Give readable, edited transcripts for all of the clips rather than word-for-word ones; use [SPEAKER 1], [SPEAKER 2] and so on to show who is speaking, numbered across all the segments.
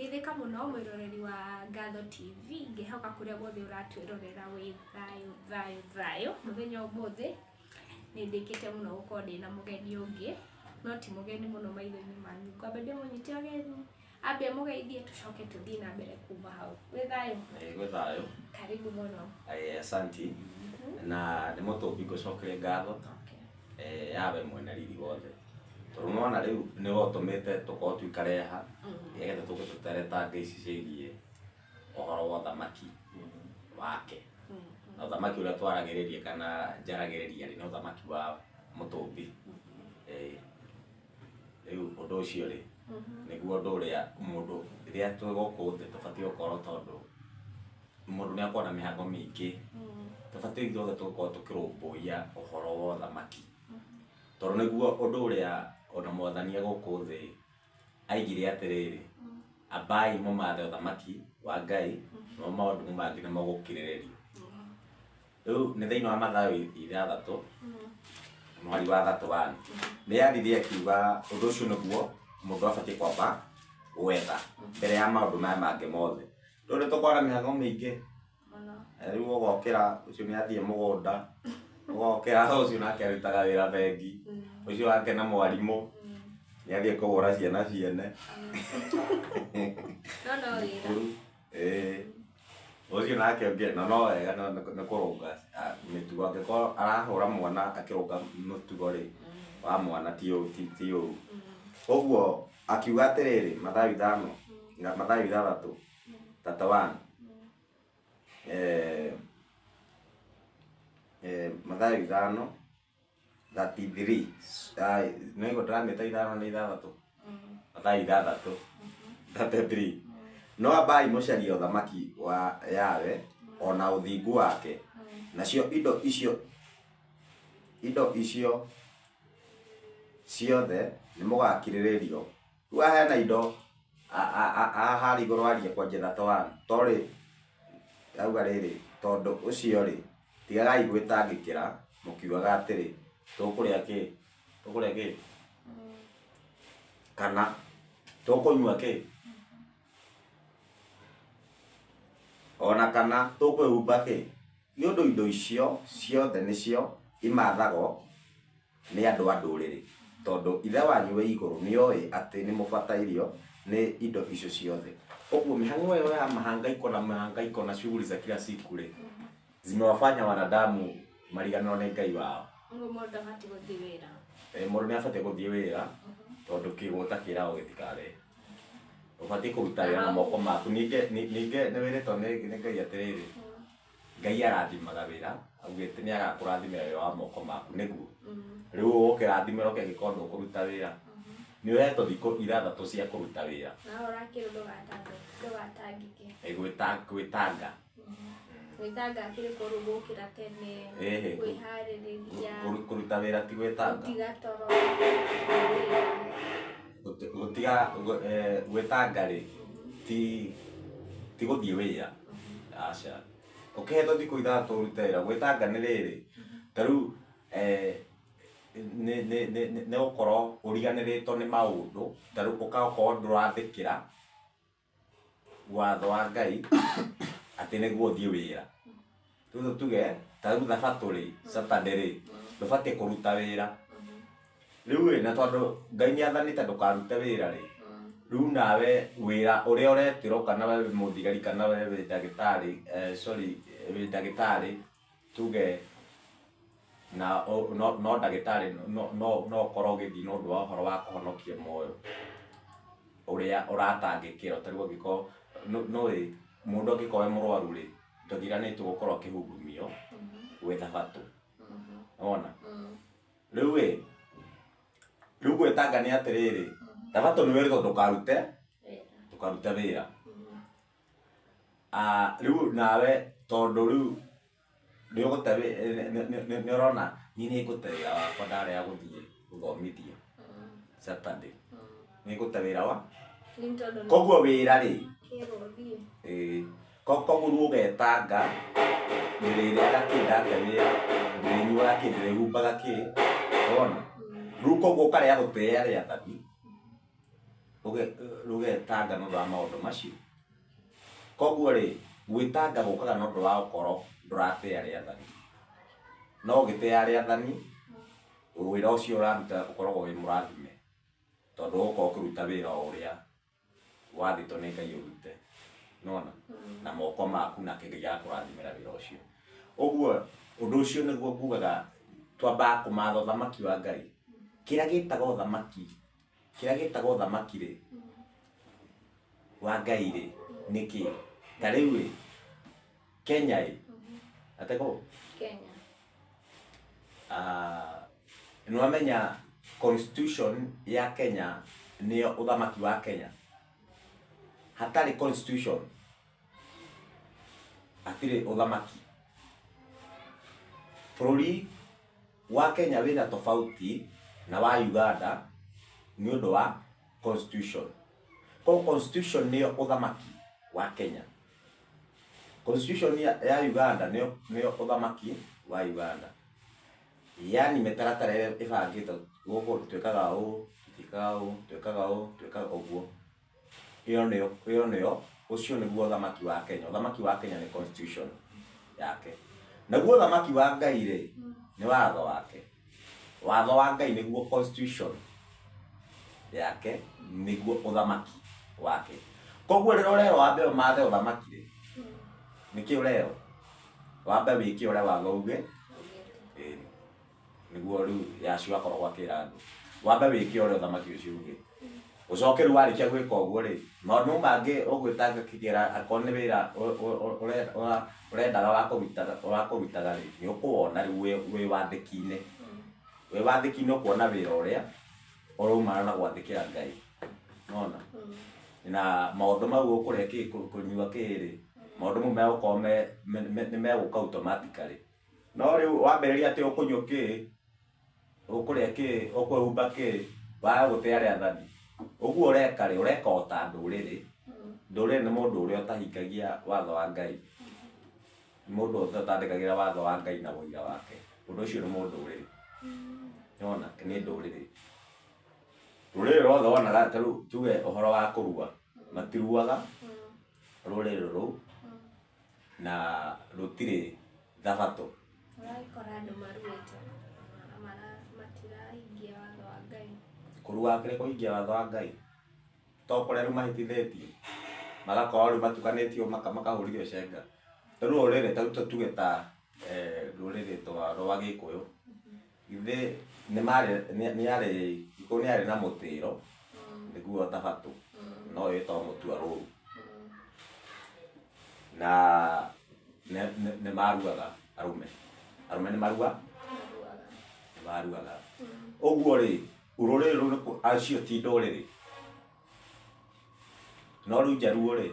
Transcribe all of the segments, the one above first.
[SPEAKER 1] Geithĩka mũno mwĩroreri wa Ngatho TV, ngĩhoka kũrĩa guothe ũratwĩrorera wĩ thayũ thayũ thayũ. Mũthenya ũmũthĩ nĩ ndĩkĩte mũno gũkorwo ndĩna mũgeni ũngĩ, no ti mũgeni mũno maitho-inĩ manyu. Ngwamba ndĩmũnyite ũgeni, ambe amũgeithie tũcoke tũthiĩ na mbere kuma hau. Wĩ thayũ?
[SPEAKER 2] Ĩĩ gwĩ thayũ.
[SPEAKER 1] Karibu mũno.
[SPEAKER 2] Asanti. Na nĩ mũtũmbi ngũcokeria ngatho.
[SPEAKER 1] Okay.
[SPEAKER 2] Yawe mwene riri wothe. Tondũ nĩwona rĩu nĩwe ũtũmĩte tũkorwo tũikare haha nĩgetha tũke tũteretange ici ciĩgiĩ ũhoro wa ũthamaki wake. Na ũthamaki ũrĩa twaragĩrĩria kana njaragĩrĩria rĩ, nĩ ũthamaki wa mũtũmbi. Ĩĩ. Rĩu ũndũ ũcio rĩ, nĩguo ũndũ ũrĩa mũndũ rĩrĩa twĩ gũkũ thĩ tũbatiĩ gũkorwo tondũ mũndũ nĩ akoragwo na mĩhango mĩingĩ. Tũbatiĩ ithuothe tũkorwo tũkĩrũmbũiya ũhoro wa ũthamaki. Tondũ nĩguo ũndũ ũrĩa ona mwathani e gũkũ thĩ aigire atĩrĩrĩ, ambai mũmathe ũthamaki wa Ngai, namo maũndũ mangĩ nĩ mũgũkirĩrĩrio. Rĩu nĩ thĩinĩ wa Mathayo 6, mũhari wa 31, nĩ aririe akiuga ũndũ ũcio nĩguo mũndũ abatiĩ kwamba gwetha mbere ya maũndũ maya mangĩ mothe. Rĩu nĩ tũkoragwo na mĩhango mĩingĩ. Rĩu ũgokĩra ũcio nĩ athiĩ mũgũnda, ũgokĩra ũcio nake arutaga wĩra bengi, ũcio wake nĩ mwarimũ, nĩ athiĩ kũhũra ciana ciene.
[SPEAKER 1] No no wĩra.
[SPEAKER 2] Ĩĩ. Ũcio nake ũngĩ na no wega nĩ kũrũnga mĩtugo, angĩkorwo arahũra mwana akĩrũnga mũtugo rĩ, wa mwana ti ũru. Ũguo akiuga atĩrĩrĩ, Mathayo 5, Mathayo 6, 31, Mathayo 5, 33, nĩguo ndĩramĩta 5 nĩ 6, Mathayo 6, 33. No ambai mũcarie ũthamaki wa Yahweh o na ũthingu wake, nacio indo icio ciothe nĩ mũgakirĩrĩrio. Rĩu haha hena indo haha harĩa igũrũ aria kwanjia 31 torĩ auga rĩrĩ, tondũ ũcio rĩ, tigagai gwĩtangĩkĩra mũkiugaga atĩrĩ, tũkũrĩa kĩ, tũkũrĩa kĩ, kana tũkũnyua kĩ, ona kana tũkwĩhumba kĩ, nĩ ũndũ indo icio ciothe nĩcio imathagwo nĩ andũ a ndũrĩrĩ, tondũ Ithe wanyu wĩ igũrũ nĩoĩ atĩ nĩmũbatairio nĩ indo icio ciothe. Ũguo mĩhang'o ĩyo ya mahangaiko na mahangaiko na shughuli za kila siku rĩ, zimewafanya wanadamu mariganĩrwo nĩ Ngai wao.
[SPEAKER 1] Ũguo mũndũ ndabatiĩ gũthiĩ wĩra.
[SPEAKER 2] Mũndũ nĩ abatiĩ gũthiĩ wĩra tondũ kĩgũta kĩragwo gĩtikarĩe. Ũbatiĩ kũruta wĩra na moko maku. Ningĩ ningĩ nĩ wĩrĩtwo nĩ Ngai atĩrĩrĩ, Ngai arathimaga wĩra, augĩte nĩ agakũrathimĩra wĩra wa moko maku, nĩguo? Rĩu ũgũkĩrathimĩrwo kĩ angĩkorwo ndũkũruta wĩra? Nĩ ũhetwo thikũ 6 cia kũruta wĩra.
[SPEAKER 1] Na ũrakĩrwo ndũgatangĩke.
[SPEAKER 2] Gwĩtanga.
[SPEAKER 1] Gwĩtanga akĩrĩ korwo gũkĩra tene, kwĩharĩrĩria.
[SPEAKER 2] Kũruta wĩra ti gwĩtanga.
[SPEAKER 1] Gũtiga toro.
[SPEAKER 2] Gũtiga gwĩtanga rĩ, ti gũthiĩ wĩra. Aca. Ũkĩhetwo thikũ 6 ũrute wĩra, gwĩtanga nĩ rĩrĩ, ta rĩu nĩ gũkorwo ũriganĩrĩtwo nĩ maũndũ, ta rĩu ũgakorwo ndũrathĩkĩra watho wa Ngai atĩ nĩguo ũthiĩ wĩra. Rĩu tuge ta rĩu thabatũ rĩ, Saturday rĩ, ndũbatiĩ kũruta wĩra. Rĩu ĩ, na tondũ Ngai nĩ athanĩte ndũkarute wĩra rĩ, rĩu nawe wĩra ũrĩa ũretĩrwo kana we wĩ mũthigari kana we wĩ ndagĩtarĩ, sorry, wĩ ndagĩtarĩ tuge na no ndagĩtarĩ no ũkorwo ũgĩthiĩ nĩ ũndũ wa ũhoro wa kũhonokia muoyo ũrĩa ũratangĩkĩra. Ta rĩu angĩkorwo nĩũĩ mũndũ angĩkorwo e mũrwaru rĩ, ndũthiranĩtwo gũkorwo akĩhudumio gwĩ thabatũ. Wona? Rĩu ĩ, rĩu gwĩtanga nĩ atĩrĩrĩ, thabatũ nĩ wĩrĩtwo ndũkarute, ndũkarute wĩra. Rĩu nawe tondũ rĩu nĩ ũgũte nĩ ũrona niĩ nĩ ngũte wĩra wakwa ndarega gũthiĩ gũthomithia Saturday. Nĩ ngũte wĩra wa? Koguo wĩra rĩ, koguo rĩu ũgetanga ndĩrĩrĩaga kĩ ndate wĩra, ndĩrĩnyuaga kĩ, ndĩrĩhumbaga kĩ, wona? Rĩu koguo ũkarega gũtĩĩa rĩathani. Rũgetanga nĩ ũndũ wa maũndũ macio. Koguo rĩ, gwĩtanga gũkaga nĩ ũndũ wa gũkorwo ndũratĩa rĩathani. No ũgĩtĩa rĩathani, wĩra ũcio ũraruta ũkoragwo wĩ mũrathime, tondũ ũgũkorwo ũkĩruta wĩra o ũrĩa wathĩtwo nĩ Ngai ũrute. Nĩwona? Na moko maku nake Ngai agakũrathimĩra wĩra ũcio. Ũguo ũndũ ũcio nĩguo ngugaga twambaga kũmatha ũthamaki wa Ngai. Kĩrĩa gĩtagwo ũthamaki, kĩrĩa gĩtagwo ũthamaki rĩ, wa Ngai rĩ, nĩ kĩĩ? Ta rĩu rĩ, Kenya ĩ, ateko?
[SPEAKER 1] Kenya.
[SPEAKER 2] Nĩwamenya constitution ya Kenya nĩyo ũthamaki wa Kenya. Hatarĩ constitution hatirĩ ũthamaki. Bũrũri wa Kenya wĩna tofauti na wa Uganda nĩ ũndũ wa constitution. Koguo constitution nĩyo ũthamaki wa Kenya. Constitution ya Uganda nĩyo ũthamaki wa Uganda. Yani mĩtaratara ĩrĩa ĩbangĩtwo gũkũ twĩkaga ũũ, tũtiĩkaga ũũ, twĩkaga ũũ, twĩkaga ũguo. Ĩyo nĩyo ũcio nĩguo ũthamaki wa Kenya. Ũthamaki wa Kenya nĩ constitution yake. Naguo ũthamaki wa Ngai rĩ, nĩ watho wake. Watho wa Ngai nĩguo constitution yake, nĩguo ũthamaki wake. Koguo rĩrĩa ũrerwo wambe ũmathe ũthamaki rĩ, nĩkĩ ũrerwo? Wambe wĩke ũrĩa watho uge, ĩĩ nĩguo rĩu Yahshua akoragwo akĩra andũ. Wambe wĩke ũrĩa ũthamaki ũcio ugĩte. Ũcoke rĩu warĩkia gwĩka ũguo rĩ, maũndũ mau mangĩ ũgwĩtanga kĩgĩra akorwo nĩ wĩra ũrendaga wa kũrutaga rĩ, nĩ ũkũwona rĩu wĩ wathĩki-inĩ. Wĩ wathĩki-inĩ ũkuona wĩra ũrĩa ũraumana na gwathĩkĩra Ngai. Nĩwona? Na maũndũ mau ũkũrĩa kĩ, kũnyua kĩ rĩ, maũndũ mau megũkorwo nĩ megũka automatically. No rĩu wambĩrĩria atĩ ũkũnyua kĩ, ũkũrĩa kĩ, ũkwĩhumba kĩ, waga gũtĩa rĩathani, ũguo ũreka rĩ, ũreka o ta ndũrĩrĩ. Ndũrĩrĩ nĩ mũndũ ũrĩa ũtahingagia watho wa Ngai. Mũndũ ũtandĩkagĩra watho wa Ngai na ũira wake. Ũndũ ũcio nĩ mũndũrĩrĩ. Nĩwona? Nĩ ndũrĩrĩ. Rũrĩrĩ rwothe wonaga ta rĩu tuge ũhoro wa kũrua, matiruaga rũrĩrĩ rũu na rũtirĩ thabatũ.
[SPEAKER 1] Ũragĩkora andũ maruĩte matirahingia watho wa Ngai.
[SPEAKER 2] Kũrua kĩrĩ kũhingia watho wa Ngai. To kũrĩa rĩu mahĩtithĩtio, magakorwo rĩu matukanĩtio makahũrithio cenga. Ta rĩu rũrĩrĩ ta rĩu tuge ta rũrĩrĩ rwa Gĩkũyũ, githĩ nĩ marĩ nĩ arĩ Gĩkũyũ nĩ arĩ na mũtĩro nĩguo thabatũ, no ĩtagwo mũtua rũru. Na nĩ maruaga arũme. Arũme nĩ marua? Nĩ maruaga. Ũguo rĩ, rũrĩrĩ rũu acio ti ndũrĩrĩ. No rĩu Njaruo rĩ,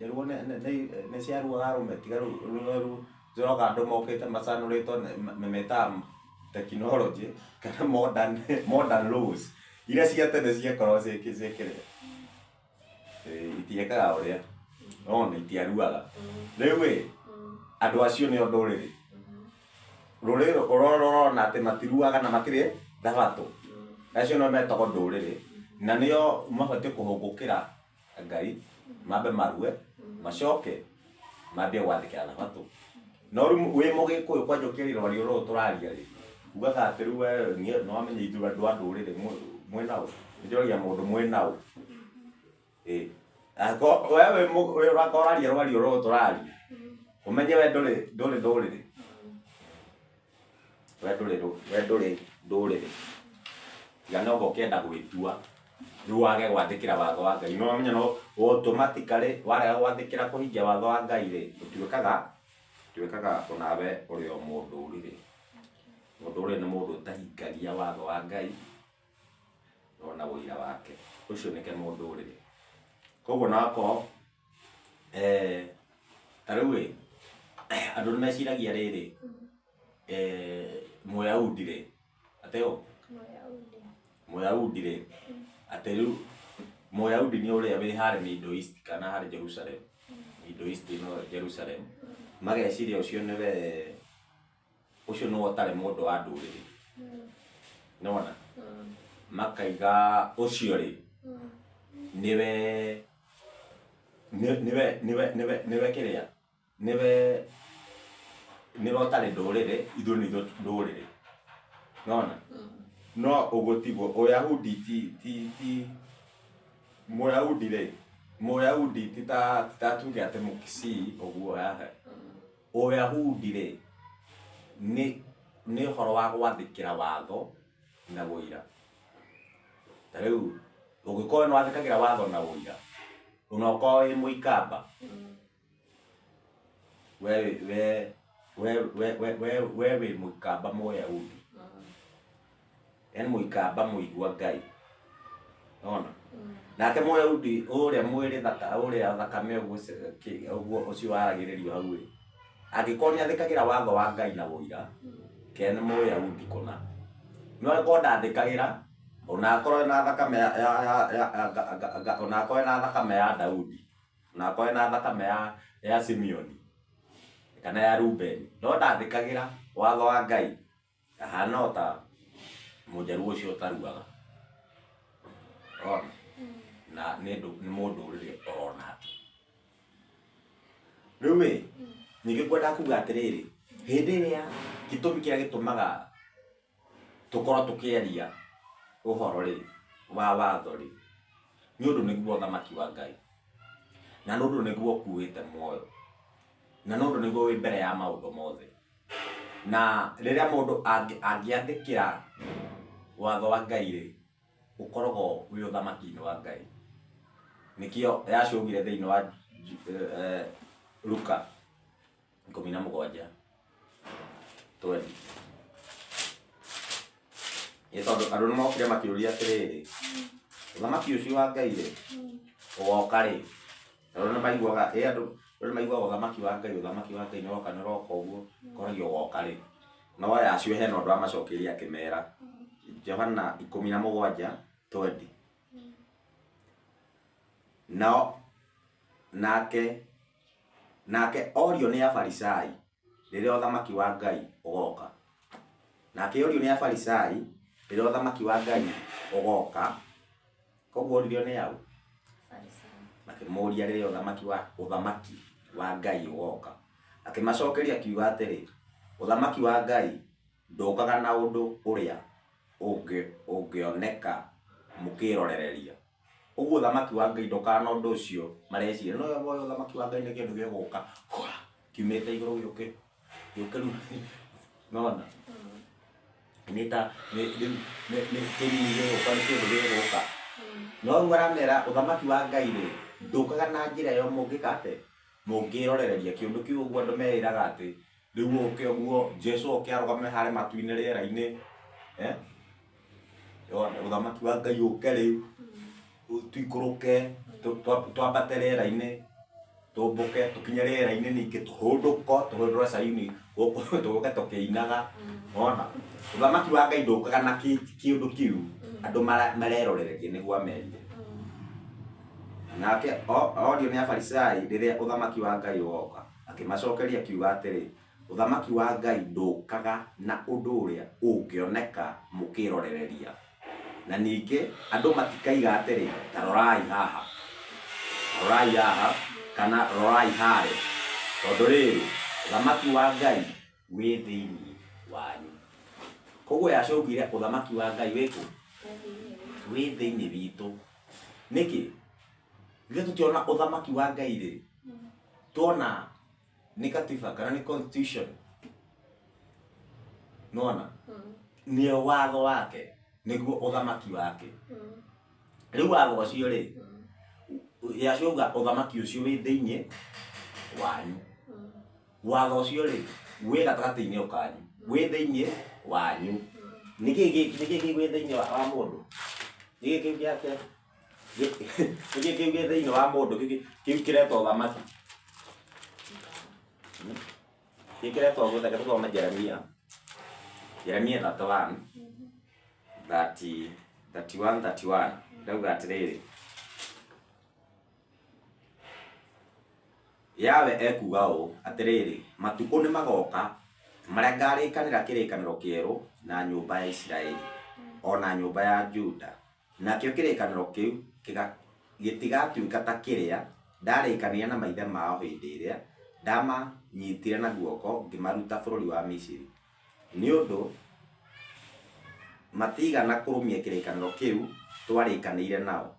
[SPEAKER 2] Njaruo nĩ ciaruaga arũme tiga rĩu tũroka andũ mokĩte macanũrĩtwo metaga technology kana modern laws iria cia tene ciakorwo ciĩkĩrĩa itiĩkaga ũrĩa nona itiaruaga. Rĩu ĩ andũ acio nĩo ndũrĩrĩ. Rũrĩrĩ ũrona atĩ matiruaga na matirĩ thabatũ, acio nĩo metagwo ndũrĩrĩ, na nĩo mabatiĩ kũhũngũkĩra Ngai, mambe marue, macoke mambie gwathĩkĩra thabatũ. No rĩu wĩ mũgĩkũyũ kwanja ũkĩaria rwario rũrũ tũraria rĩ, ugaga atĩ rĩu we nĩ wamenya ithuĩ andũ a ndũrĩrĩ mwĩna ũ? Nĩnjũragia mũndũ mwĩna ũ? Ĩ angĩkorwo we wĩ ũrakorwo ũraria rwario rũrũ tũraria, ũmenye we ndũrĩ ndũrĩrĩ, we ndũrĩ ndũrĩrĩ, tiga no anga ũkĩenda gwĩtua rĩu wage gwathĩkĩra watho wa Ngai. No wamenya no automatically warega gwathĩkĩra kũhingia watho wa Ngai rĩ, ũtuĩkaga onawe ũrĩ o mũndũrĩrĩ. Mũndũrĩrĩ nĩ mũndũ ũtahingagia watho wa Ngai ona ũira wake, ũcio nĩke mũndũrĩrĩ. Koguo nakorwo ta rĩu ĩ andũ nĩ meciragia rĩrĩ, Mũyahudi rĩ, atĩ ũ Mũyahudi rĩ, atĩ rĩu Mũyahudi nĩ ũrĩa wĩ harĩa Middle East kana harĩa Jerusalem, Middle East no Jerusalem, mageciria ũcio nĩwe, ũcio nĩwe ũtarĩ mũndũ wa ndũrĩrĩ. Nĩwona? Makaiga ũcio rĩ, Niwe niwe niwe niwe niwe kiria niwe niwe ũtarĩ ndũrĩrĩ ithuĩ nĩ ithuĩ ndũrĩrĩ nona no ũguo tiguo Ũyahudi ti Mũyahudi rĩ Mũyahudi ti ta tuge atĩ Mũkisii ũguo yahe Ũyahudi rĩ nĩ ũhoro wa gwathĩkĩra watho na ũira. Ta rĩu ũngĩkorwo nĩ wathĩkagĩra watho na ũira unokorwo wĩ Mũikamba we wĩ Mũikamba Mũyahudi yani Mũikamba mũigua Ngai nona nake Mũyahudi ũrĩa mwĩrĩ thaka ũrĩa thakame ũguo ũcio waragĩrĩrio hau ĩ angĩkorwo nĩ athĩkagĩra watho wa Ngai na ũira ke nĩ Mũyahudi kũna no angĩkorwo ndathĩkagĩra ona akorwo na thakame ya ona akorwo na thakame ya Daudi ona akorwo na thakame ya Simeoni kana ya Rubeni no ndathĩkagĩra watho wa Ngai ahana o ta mũjaruo ũcio ũtaruaga ona na nĩ mũndũrĩrĩ oronake. Rĩu ĩ ningĩ ngwenda kuga atĩrĩrĩ hĩndĩ ĩrĩa gĩtũmi kĩrĩa gĩtũmaga tũkorwo tũkĩaria ũhoro rĩ wa watho rĩ nĩ ũndũ nĩguo ũthamaki wa Ngai na nĩ ũndũ nĩguo ũkuĩte muoyo na nĩ ũndũ nĩguo wĩ mbere ya maũndũ mothe na rĩrĩa mũndũ angĩathĩkĩra watho wa Ngai rĩ ũkoragwo wĩ ũthamaki-inĩ wa Ngai. Nĩkĩo yacũgire thĩinĩ wa Luka 17:20 ĩ tondũ andũ nĩmokire makĩũria atĩrĩrĩ ũthamaki ũcio wa Ngai rĩ ũgoka rĩ tondũ nĩmaiguaga ĩ andũ nĩmaiguaga ũthamaki wa Ngai nĩũroka nĩũroka ũguo koragio ũgoka rĩ no yacio hena ũndũ amacokeirie akĩmera Johana 17:20 nao nake orio nĩ Afarisai rĩrĩa ũthamaki wa Ngai ũgoka nake orio nĩ Afarisai rĩrĩa ũthamaki wa Ngai ũgoka koguo oririo nĩ au makĩmũria rĩrĩa ũthamaki wa Ngai ũgoka akĩmacokeria akiuga atĩrĩ ũthamaki wa Ngai ndũkaga na ũndũ ũrĩa ũngĩoneka mũkĩrorereria ũguo ũthamaki wa Ngai ndũkaga na ũndũ ũcio mareciria no yo ũthamaki wa Ngai nĩ kĩndũ gĩgũka kiumĩte igũrũ gĩũke gĩũke rĩu nona nĩ ta nĩ kĩrumi gĩgũka nĩ kĩndũ gĩgũka no rĩu aramera ũthamaki wa Ngai rĩ ndũkaga na njĩra ĩyo mũngĩka atĩ mũngĩrorereria kĩũndũ kĩu ũguo andũ meĩraga atĩ rĩu ũke ũguo Jesũ oke arũgame harĩa matu-inĩ rĩera-inĩ ũthamaki wa Ngai ũke rĩu tuikũrũke twambate rĩera-inĩ tũmbũke tũkinye rĩera-inĩ ningĩ tũhũndũko tũhũndũre Sayuni gũkũ tũke tũkĩinaga ona ũthamaki wa Ngai ndũkaga na kĩũndũ kĩu andũ marerorereria nĩguo amerire nake orio nĩ Afarisai rĩrĩa ũthamaki wa Ngai ũgoka akĩmacokeria akiuga atĩrĩ ũthamaki wa Ngai ndũkaga na ũndũ ũrĩa ũngĩoneka mũkĩrorereria na ningĩ andũ matikaiga atĩrĩ ta rorai haha kana rorai harĩa tondũ rĩrĩ ũthamaki wa Ngai wĩ thĩinĩ wanyu. Koguo yacũngire ũthamaki wa Ngai wĩkũ wĩ thĩinĩ witũ. Nĩkĩ rĩrĩa tũtiona ũthamaki wa Ngai rĩ tuona nĩ katiba kana nĩ constitution nona nĩo watho wake nĩguo ũthamaki wake. Rĩu watho ũcio rĩ yacũga ũthamaki ũcio wĩ thĩinĩ wanyu watho ũcio rĩ wĩ gatagatĩ-inĩ kanyu wĩ thĩinĩ wanyu nĩkĩ kĩu wĩ thĩinĩ wa mũndũ nĩkĩ kĩu gĩake nĩkĩ kĩu gĩ thĩinĩ wa mũndũ kĩu kĩretwo ũthamaki kĩu kĩretwo gũtheke tũthome Jeremia 31 30 31 31 ndauga atĩrĩrĩ Yawe ekuga ũũ atĩrĩrĩ matukũ nĩ magoka marĩa ngarĩkanĩra kĩrĩkanĩro kĩerũ na nyũmba ya Isiraeli o na nyũmba ya Juda nakĩo kĩrĩkanĩro kĩu Gĩtigatuĩka ta kĩrĩa ndarĩkanĩire na maithe mao hĩndĩ ĩrĩa ndamanyitire na guoko ngĩmaruta bũrũri wa Misiri, nĩ ũndũ matiigana kũrũmia kĩrĩkanĩro kĩu twarĩkanĩire nao,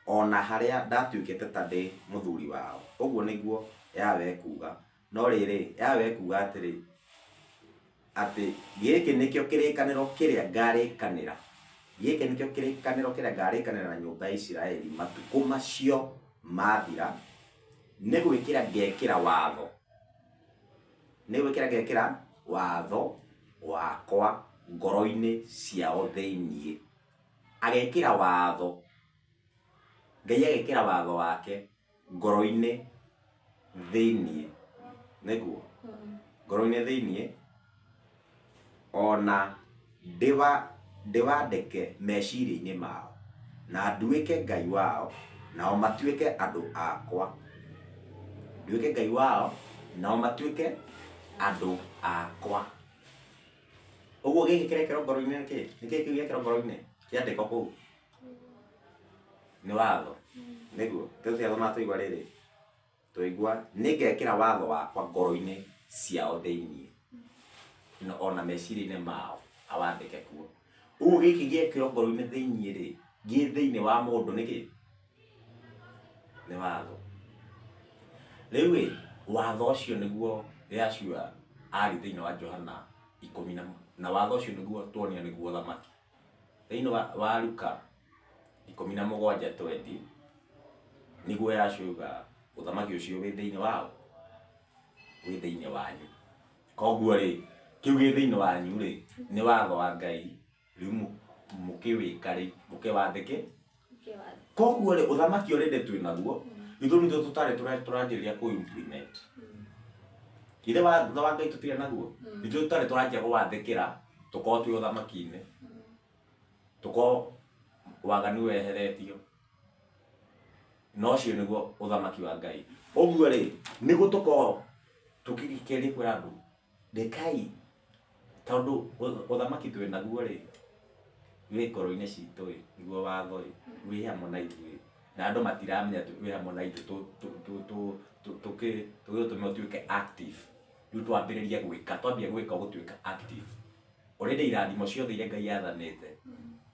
[SPEAKER 2] o na harĩa ndatuĩkĩte ta ndĩ mũthuri wao, ũguo nĩguo Yahweh ekuuga. No rĩrĩ, Yahweh ekuuga atĩrĩ, atĩ gĩkĩ nĩkĩo kĩrĩkanĩro kĩrĩa ngarĩkanĩra, gĩkĩ nĩkĩo kĩrĩkanĩro kĩrĩa ngarĩkanĩra na nyũmba ya Isiraeli matukũ macio mathira, nĩ gwĩkĩra ngekĩra watho, nĩ gwĩkĩra ngekĩra watho wakwa ngoro-inĩ ciao thĩinĩ. Agekĩra watho, Ngai agekĩra watho wake ngoro-inĩ thĩinĩ, nĩguo ngoro-inĩ thĩinĩ, ona ndĩwandĩke meciria-inĩ mao, na nduĩke Ngai wao, nao matuĩke andũ akwa. Nduĩke Ngai wao, nao matuĩke andũ akwa. Ũguo gĩkĩ kĩrekĩrwo ngoro-inĩ nĩ kĩĩ? Nĩ kĩĩ kĩu gĩekĩrwo ngoro-inĩ? Kĩandĩkwo kũu? Nĩ watho. Nĩguo. Tũtiathoma tũigua rĩrĩ. Tũigua nĩngekĩra watho wakwa ngoro-inĩ ciao thĩinĩ. Na ona meciria-inĩ mao awandĩke kuo. Ũguo gĩkĩ gĩekĩrwo ngoro-inĩ thĩinĩ rĩ, gĩ thĩinĩ wa mũndũ nĩkĩ? Nĩ watho. Rĩu ĩ, watho ũcio nĩguo Yahshua ari thĩinĩ wa Johana ikũmi na, na watho ũcio nĩguo tuonio nĩguo ũthamaki. Thĩinĩ wa Luka 17:20 nĩguo Yahshua auga ũthamaki ũcio wĩ thĩinĩ wao, wĩ thĩinĩ wanyu. Koguo rĩ, kĩu gĩ thĩinĩ wanyu rĩ, nĩ watho wa Ngai, rĩu mũkĩwĩka rĩ, mũkĩwathĩke. Koguo rĩ, ũthamaki already twĩ naguo, ithuĩ nithuĩ tũtarĩ tũranjĩrĩria kũ implement. Ithe watho wa Ngai tũtirĩ naguo, ithuĩ tũtarĩ tũranjia kũwathĩkĩra, tũkorwo twĩ ũthamaki-inĩ, tũkorwo waganu weheretio. Na ũcio nĩguo ũthamaki wa Ngai. Ũguo rĩ, nĩguo tũkorwo tũkĩgeria kwĩra andũ, rekai tondũ ũthamaki twĩ naguo rĩ, wĩ ngoro-inĩ citũ ĩ, nĩguo watho ĩ, wĩ hamwe na ithuĩ. Na andũ matiramenya wĩ hamwe na ithuĩ tũgĩtũme ũtuĩke active. Rĩu twambĩrĩrie gwĩka, twambia gwĩka ũgũtuĩka active. Already irathimo ciothe iria Ngai athanĩte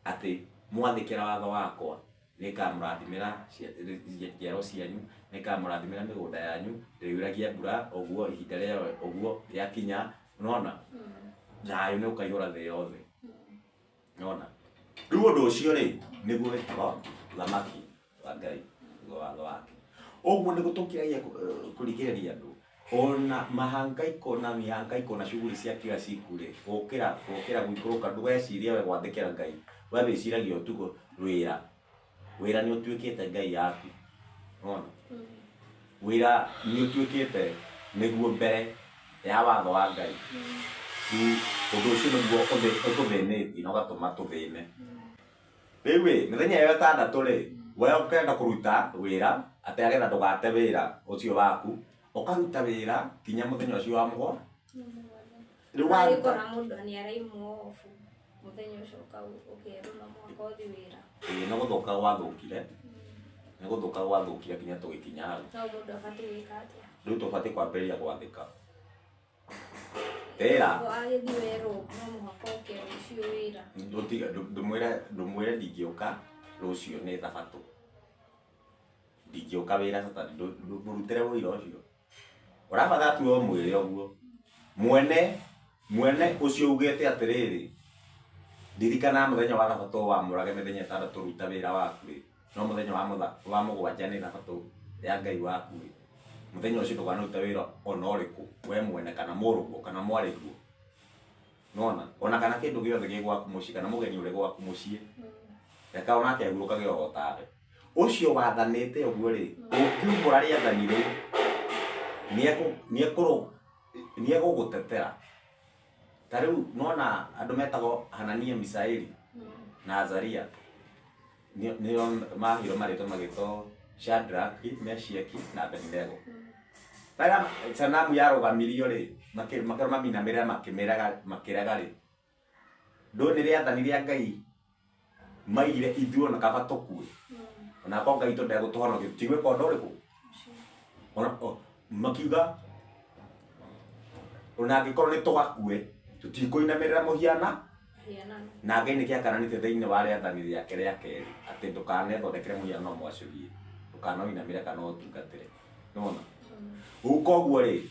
[SPEAKER 2] atĩ mwathĩkĩra watho wakwa nĩngamũrathimĩra njiaro cianyu, nĩngamũrathimĩra mĩgũnda yanyu, ndĩriuragia mbura ũguo ihinda rĩayo ũguo rĩakinya, nĩwona? Thayũ nĩ ũkaihũra thĩ yothe. Nĩwona? Rĩu ũndũ ũcio rĩ, nĩguo wĩtagwo ũthamaki wa Ngai, nĩguo watho wake. Ũguo nĩguo tũkĩragia kũringĩrĩria andũ ona mahangaiko na mihangaiko na shughuli cia kila siku rĩ, gũkĩra gũkĩra gũikũrũka, ndũgecirie we gwathĩkĩra Ngai, we wĩciragia ũtukũ wĩra, wĩra nĩ ũtuĩkĩte Ngai yaku, nĩwona? Wĩra nĩ ũtuĩkĩte nĩguo mbere ya watho wa Ngai. Rĩu ũndũ ũcio nĩguo ũtũthĩnĩtie na ũgatũma tũthĩne. Rĩu ĩ, mĩthenya ĩyo ĩtandatũ rĩ, we ũkenda kũruta wĩra atĩ agetha ndũgate wĩra ũcio waku, ũkaruta wĩra nginya mũthenya ũcio wa mũgwa. Rĩu waruta
[SPEAKER 1] Agĩkora mũndũ nĩ araimwo obu mũthenya ũcio ũkerwo no mũhaka ũthiĩ wĩra.
[SPEAKER 2] Ĩĩ nĩ gũthũka gwathũkire, nĩ gũthũka gwathũkire nginya tũgĩkinya hau.
[SPEAKER 1] No mũndũ abatiĩ gwĩka atĩa?
[SPEAKER 2] Rĩu tũbatiĩ kwambĩrĩria gwathĩka. Wĩra.
[SPEAKER 1] Agĩthiĩ werwo no mũhaka ũke rũciũ wĩra.
[SPEAKER 2] Ndũmwĩre ndũmwĩre ndingĩũka rũciũ nĩ thabatũ. Ndingĩũka wĩra Saturday, ndũmũrutĩre ũira ũcio. Ũrabatara tu ũmwĩre ũguo. Mwene mwene ũcio ugĩte atĩrĩrĩ, ndirikana mũthenya wa thabatũ wamũrage mĩthenya ĩtandatũ ruta wĩra waku rĩ, no mũthenya wa mũgwanja nĩ thabatũ ya Ngai waku rĩ, mũthenya ũcio ndũkanarute wĩra ona ũrĩkũ we mwene kana mũrũguo kana mwarĩguo. Nĩwona? Ona kana kĩndũ gĩothe gĩ gwaku mũciĩ kana mũgeni ũrĩ gwaku mũciĩ. Reka onake ahurũkage oro tawe. Ũcio wathanĩte ũguo rĩ, ũngiumbũra rĩathani rĩu, nĩegũgũtetera. Ta rĩu nĩwona andũ metagwo Hanania, Misaeli na Azaria, nĩo maheirwo marĩtwa magĩtwo Shadrach, Meshach na Abednego. Rĩrĩa sanamu yarũgamirio rĩ, makĩrwo mamĩinamĩrĩre makĩrega rĩ, ndũĩ nĩ rĩathani rĩa Ngai maigire ithuĩ ona kaba tũkue. Ona korwo Ngai witũ ndegũtũhonokia tũtigwĩka ũndũ ũrĩkũ. Ona makiuga ona angĩkorwo nĩ tũgakue tũtikũinamĩrĩra mũhiana na Ngai nĩkĩo akananĩte thĩinĩ wa rĩathani rĩake rĩa kerĩ atĩ ndũkanethondekere mũhianano mwacũhie, ndũkanaũinamĩre kana ũtungatĩre. Nĩwona? Rĩu koguo rĩ,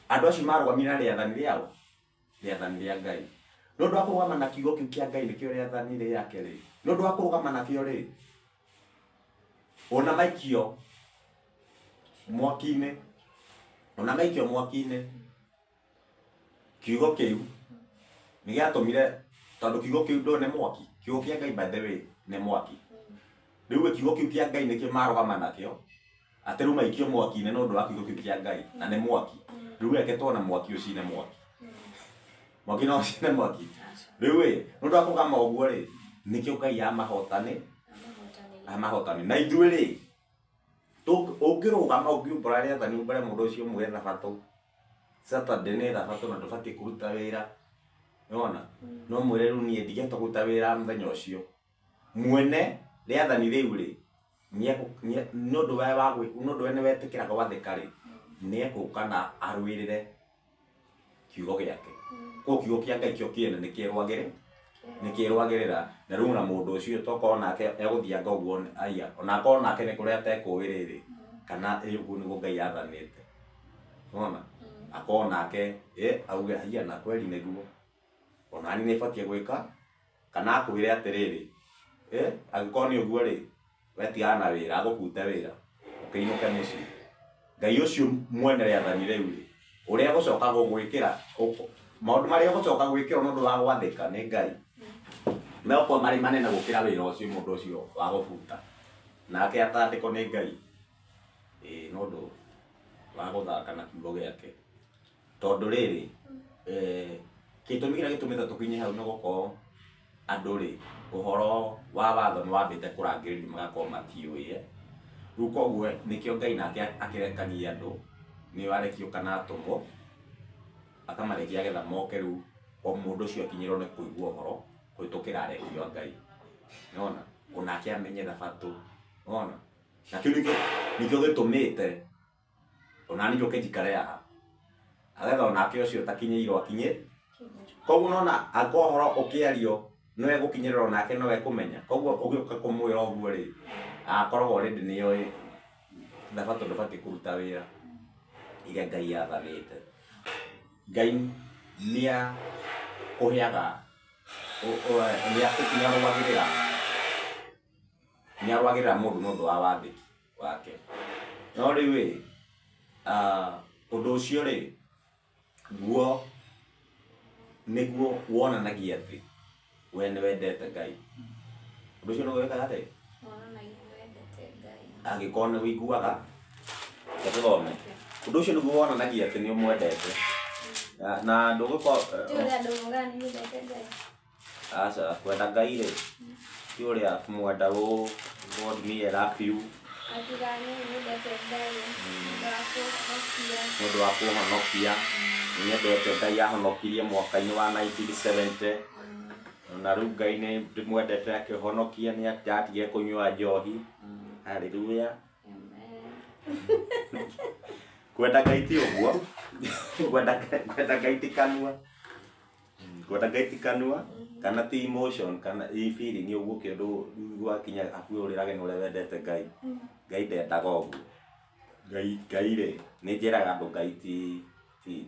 [SPEAKER 2] andũ acio marũgamire na rĩathani rĩao, rĩathani rĩa Ngai. Nĩ ũndũ wa kũrũgama na kiugo kĩu kĩa Ngai nĩkĩo rĩathani rĩake rĩ, nĩ ũndũ wa kũrũgama nakĩo rĩ, ona maikio mwaki-inĩ, ona maikio mwaki-inĩ, kiugo kĩu nĩ gĩatũmire, tondũ kiugo kĩu ndũĩ nĩ mwaki, kiugo kĩa Ngai by the way nĩ mwaki. Rĩu kiugo kĩu kĩa Ngai nĩkĩo marũgama nakĩo, atĩ rĩu maikio mwaki-inĩ nĩ ũndũ wa kiugo kĩu kĩa Ngai, na nĩ mwaki. Rĩu reke tuone mwaki ũcine mwaki. Mwaki no ũcine mwaki. Rĩu ĩ, nĩ ũndũ wa kũrũgama ũguo rĩ, nĩkĩo Ngai amahotani, amahotani. Na ithuĩ rĩ, ũngĩrũgama ũngiumbũra rĩathani umbũre mũndũ ũcio ũmwĩre thabatũ, Saturday nĩ thabatũ na ndũbatiĩ kũruta wĩra. Nĩwona? No mwĩre rĩu niĩ ndingĩhota kũruta wĩra mũthenya ũcio. Mwene rĩathani rĩu rĩ, nĩ ũndũ we wa nĩ ũndũ we nĩ wetĩkĩra gwathĩka rĩ, nĩ egũka na arũĩrĩre kiugo gĩake. Koguo kiugo kĩa Ngai kĩo kĩene nĩ kĩrwagĩrĩ, nĩ kĩrwagĩrĩra. Na rĩu na mũndũ ũcio tokorwo nake egũthianga ũguo aya, ona akorwo nake nĩ kũrĩa atekũĩ rĩrĩ, kana ĩ ũguo nĩguo Ngai athanĩte. Nĩwona? Akorwo nake auge haiya na kweli nĩguo. Ona niĩ nĩ batiĩ gwĩka, kana akwĩre atĩrĩrĩ, angĩkorwo nĩ ũguo rĩ, we tigana na wĩra, agũbute wĩra, ũkĩinũke mũciĩ. Ngai ũcio mwene rĩathani rĩu rĩ, ũrĩa egũcoka gũgwĩkĩra, maũndũ marĩa egũcoka gwĩkĩrwo nĩ ũndũ wa gwathĩka nĩ Ngai, megũkorwo marĩ manene gũkĩra wĩra ũcio mũndũ ũcio wa gũbuta. Nake atandĩkwo nĩ Ngai, ĩĩ nĩ ũndũ wa gũthaka na kiugo gĩake. Tondũ rĩrĩ, gĩtũmi kĩrĩa gĩtũmĩte tũkinye hau nĩ gũkorwo andũ rĩ, ũhoro wa watho nĩ wambĩte kũrangĩrĩrio magakorwo matiũĩ. Rĩu koguo nĩkĩo Ngai nake akĩrekagia andũ, nĩo arekio kana atũmwo, akamarekia getha moke rĩu o mũndũ ũcio akinyĩrwo nĩ kũigua ũhoro kũhĩtũkĩra arekio a Ngai. Nĩwona? Onake amenye thabatũ. Nĩwona? Na kĩu nĩkĩo gĩtũmĩte ona niĩ njũke njikare haha, agetha onake ũcio ũtakinyĩirwo akinye. Koguo nona angĩkorwo ũhoro ũkĩario no egũkinyĩrĩra onake no ekũmenya. Koguo ũgĩũka kũmwĩra ũguo rĩ, akoragwo already nĩoĩ thabatũ ndũbatiĩ kũruta wĩra iria Ngai athanĩte. Ngai nĩakũheaga, nĩarũagĩrĩra, nĩarũagĩrĩra mũndũ nĩ ũndũ wa wathĩki wake. No rĩu ĩ, ũndũ ũcio rĩ, guo nĩguo wonanagia atĩ we nĩ wendete Ngai. Ũndũ ũcio nĩguo wĩkaga atĩa?
[SPEAKER 1] Wonanagia nĩ wendete Ngai.
[SPEAKER 2] Angĩkorwo nĩ ũiguaga, reke tũthome. Ũndũ ũcio nĩguo wonanagia atĩ nĩ ũmwendete. Na ndũgũkorwo
[SPEAKER 1] Ti ũrĩa andũ maugaga nĩ nyendete Ngai.
[SPEAKER 2] Aca, kwenda Ngai rĩ, ti ũrĩa kũmwenda ũ God me I love you.
[SPEAKER 1] Akiuga nĩ nyendete Ngai nĩ ũndũ wa kũhonokia.
[SPEAKER 2] Nĩ ũndũ wa kũhonokia. Nĩ nyendete Ngai ahonokirie mwaka-inĩ wa 1970. Na rĩu Ngai nĩ ndĩmwendete akĩhonokia nĩ ndatigire kũnyua njohi. Hallelujah.
[SPEAKER 1] Amen.
[SPEAKER 2] Kwenda Ngai ti ũguo. Kwenda Ngai ti kanua. Kwenda Ngai ti kanua kana ti emotion kana i feeling ũguo kĩndũ gwakinya hakuhĩ ũrĩrage nĩ ũrĩa wendete Ngai. Ngai ndendaga ũguo. Ngai Ngai rĩ, nĩ njĩraga andũ Ngai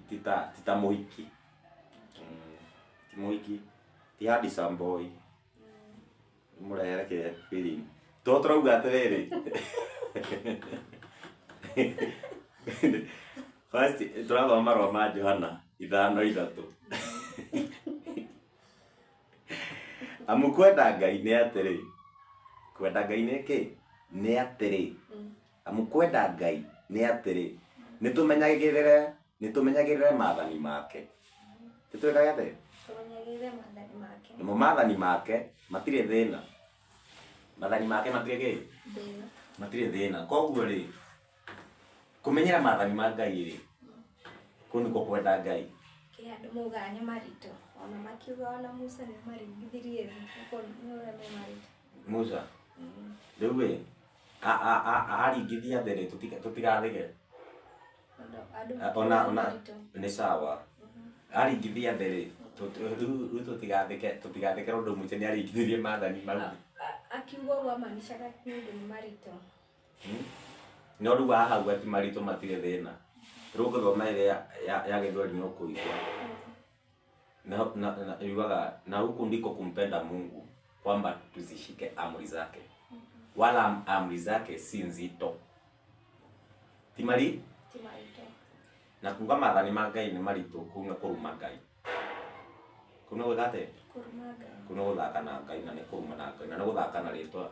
[SPEAKER 2] ti ta mũhiki. Ti mũhiki, ti handsome boy. Mũrehere kĩ feeling. To tũrauga atĩrĩrĩ. First tũrathoma marũa ma Johana 5:3. Amu kwenda Ngai nĩ atĩrĩ. Kwenda Ngai nĩ kĩ? Nĩ atĩrĩ. Amu kwenda Ngai nĩ atĩrĩ. Nĩ tũmenyagĩrĩre maathani make. Nĩ twĩkage atĩa?
[SPEAKER 1] Tũmenyagĩrĩre maathani make.
[SPEAKER 2] Namo maathani make matirĩ thĩna. Maathani make matirĩ kĩ?
[SPEAKER 1] Thĩna.
[SPEAKER 2] Matirĩ thĩna. Koguo rĩ, kũmenyera maathani ma Ngai rĩ, kũu nĩkuo kwenda Ngai.
[SPEAKER 1] Kĩ andũ maugaga nĩ maritũ. Ona makiuga ona Musa nĩ maringithirie thĩ. Nĩ ũrĩa me maritũ.
[SPEAKER 2] Musa? Rĩu ĩ aringithia thĩ rĩ tũtigathĩge.
[SPEAKER 1] Andũ
[SPEAKER 2] Ona ona
[SPEAKER 1] maritũ.
[SPEAKER 2] Nĩ sawa, aringithia thĩ rĩ rĩu tũtigathĩke ũndũ mũce nĩ aringithirie maathani mau.
[SPEAKER 1] Akiuga ũguo amaanishaga nĩ ũndũ nĩ maritũ.
[SPEAKER 2] No rĩu haha hau ati maritũ matirĩ thĩna. Rĩu ũngĩthoma ĩrĩa ya Gĩthweri nĩ ũkũigua na yugaga na huku ndiko kumpenda Mungu kwamba tuzishike amri zake, wala amri zake si nzito. Ti mari
[SPEAKER 1] Ti maritũ.
[SPEAKER 2] Na kuga maathani ma Ngai nĩ maritũ kũu nĩ kũruma Ngai. Kũu nĩ gwĩka atĩa?
[SPEAKER 1] Kũruma Ngai.
[SPEAKER 2] Kũu nĩ gũthaka na Ngai na nĩ kũruma na Ngai na nĩ gũthaka na rĩtwa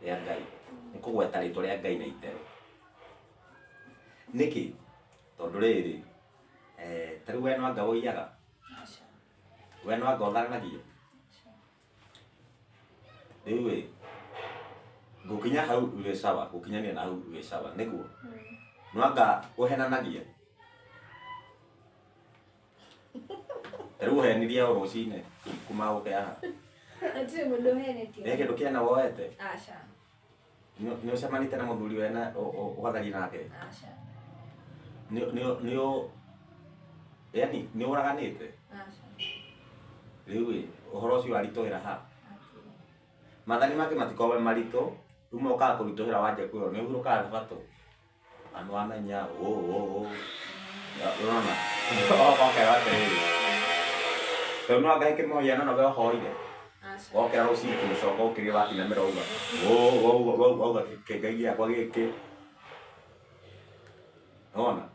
[SPEAKER 2] rĩa Ngai. Nĩ kũgweta rĩtwa rĩa Ngai na itherũ. Nĩkĩ? Tondũ rĩrĩ ta rĩu we no anga ũiyaga?
[SPEAKER 1] Aca.
[SPEAKER 2] We no anga ũtharanagia?
[SPEAKER 1] Aca.
[SPEAKER 2] Rĩu ĩ ngũkinya hau wĩ sawa, gũkinyania na hau wĩ sawa nĩguo? No anga ũhenanagia? Ta rĩu ũhenirie o rũcinĩ kuma ũke haha.
[SPEAKER 1] Hatirĩ mũndũ ũhenetie.
[SPEAKER 2] He kĩndũ kĩene woete?
[SPEAKER 1] Aca.
[SPEAKER 2] Nĩ ũcemanĩtie na mũthuri wena ũgatharia nake?
[SPEAKER 1] Aca.
[SPEAKER 2] Nĩ yani nĩ ũraganĩte?
[SPEAKER 1] Aca.
[SPEAKER 2] Rĩu ĩ ũhoro ũcio waritũhĩra ha?
[SPEAKER 1] Hatirĩ.
[SPEAKER 2] Maathani make matikoragwo me maritũ, rĩu mokaga kũritũhĩra wanjia kwĩrwo nĩ ũhurũkaga thabatũ. Na nĩ wamenya ũ ũ ũ. Ũrona? Ũgoka ũkerwo atĩrĩrĩ. Tondũ no anga he kĩmũhianano we ũhoire.
[SPEAKER 1] Aca.
[SPEAKER 2] Wokĩra rũcinĩ kĩmũcoka ũkĩrĩa watinamĩra wauga ũ wauga kĩngai gĩakwa gĩkĩ. Wona?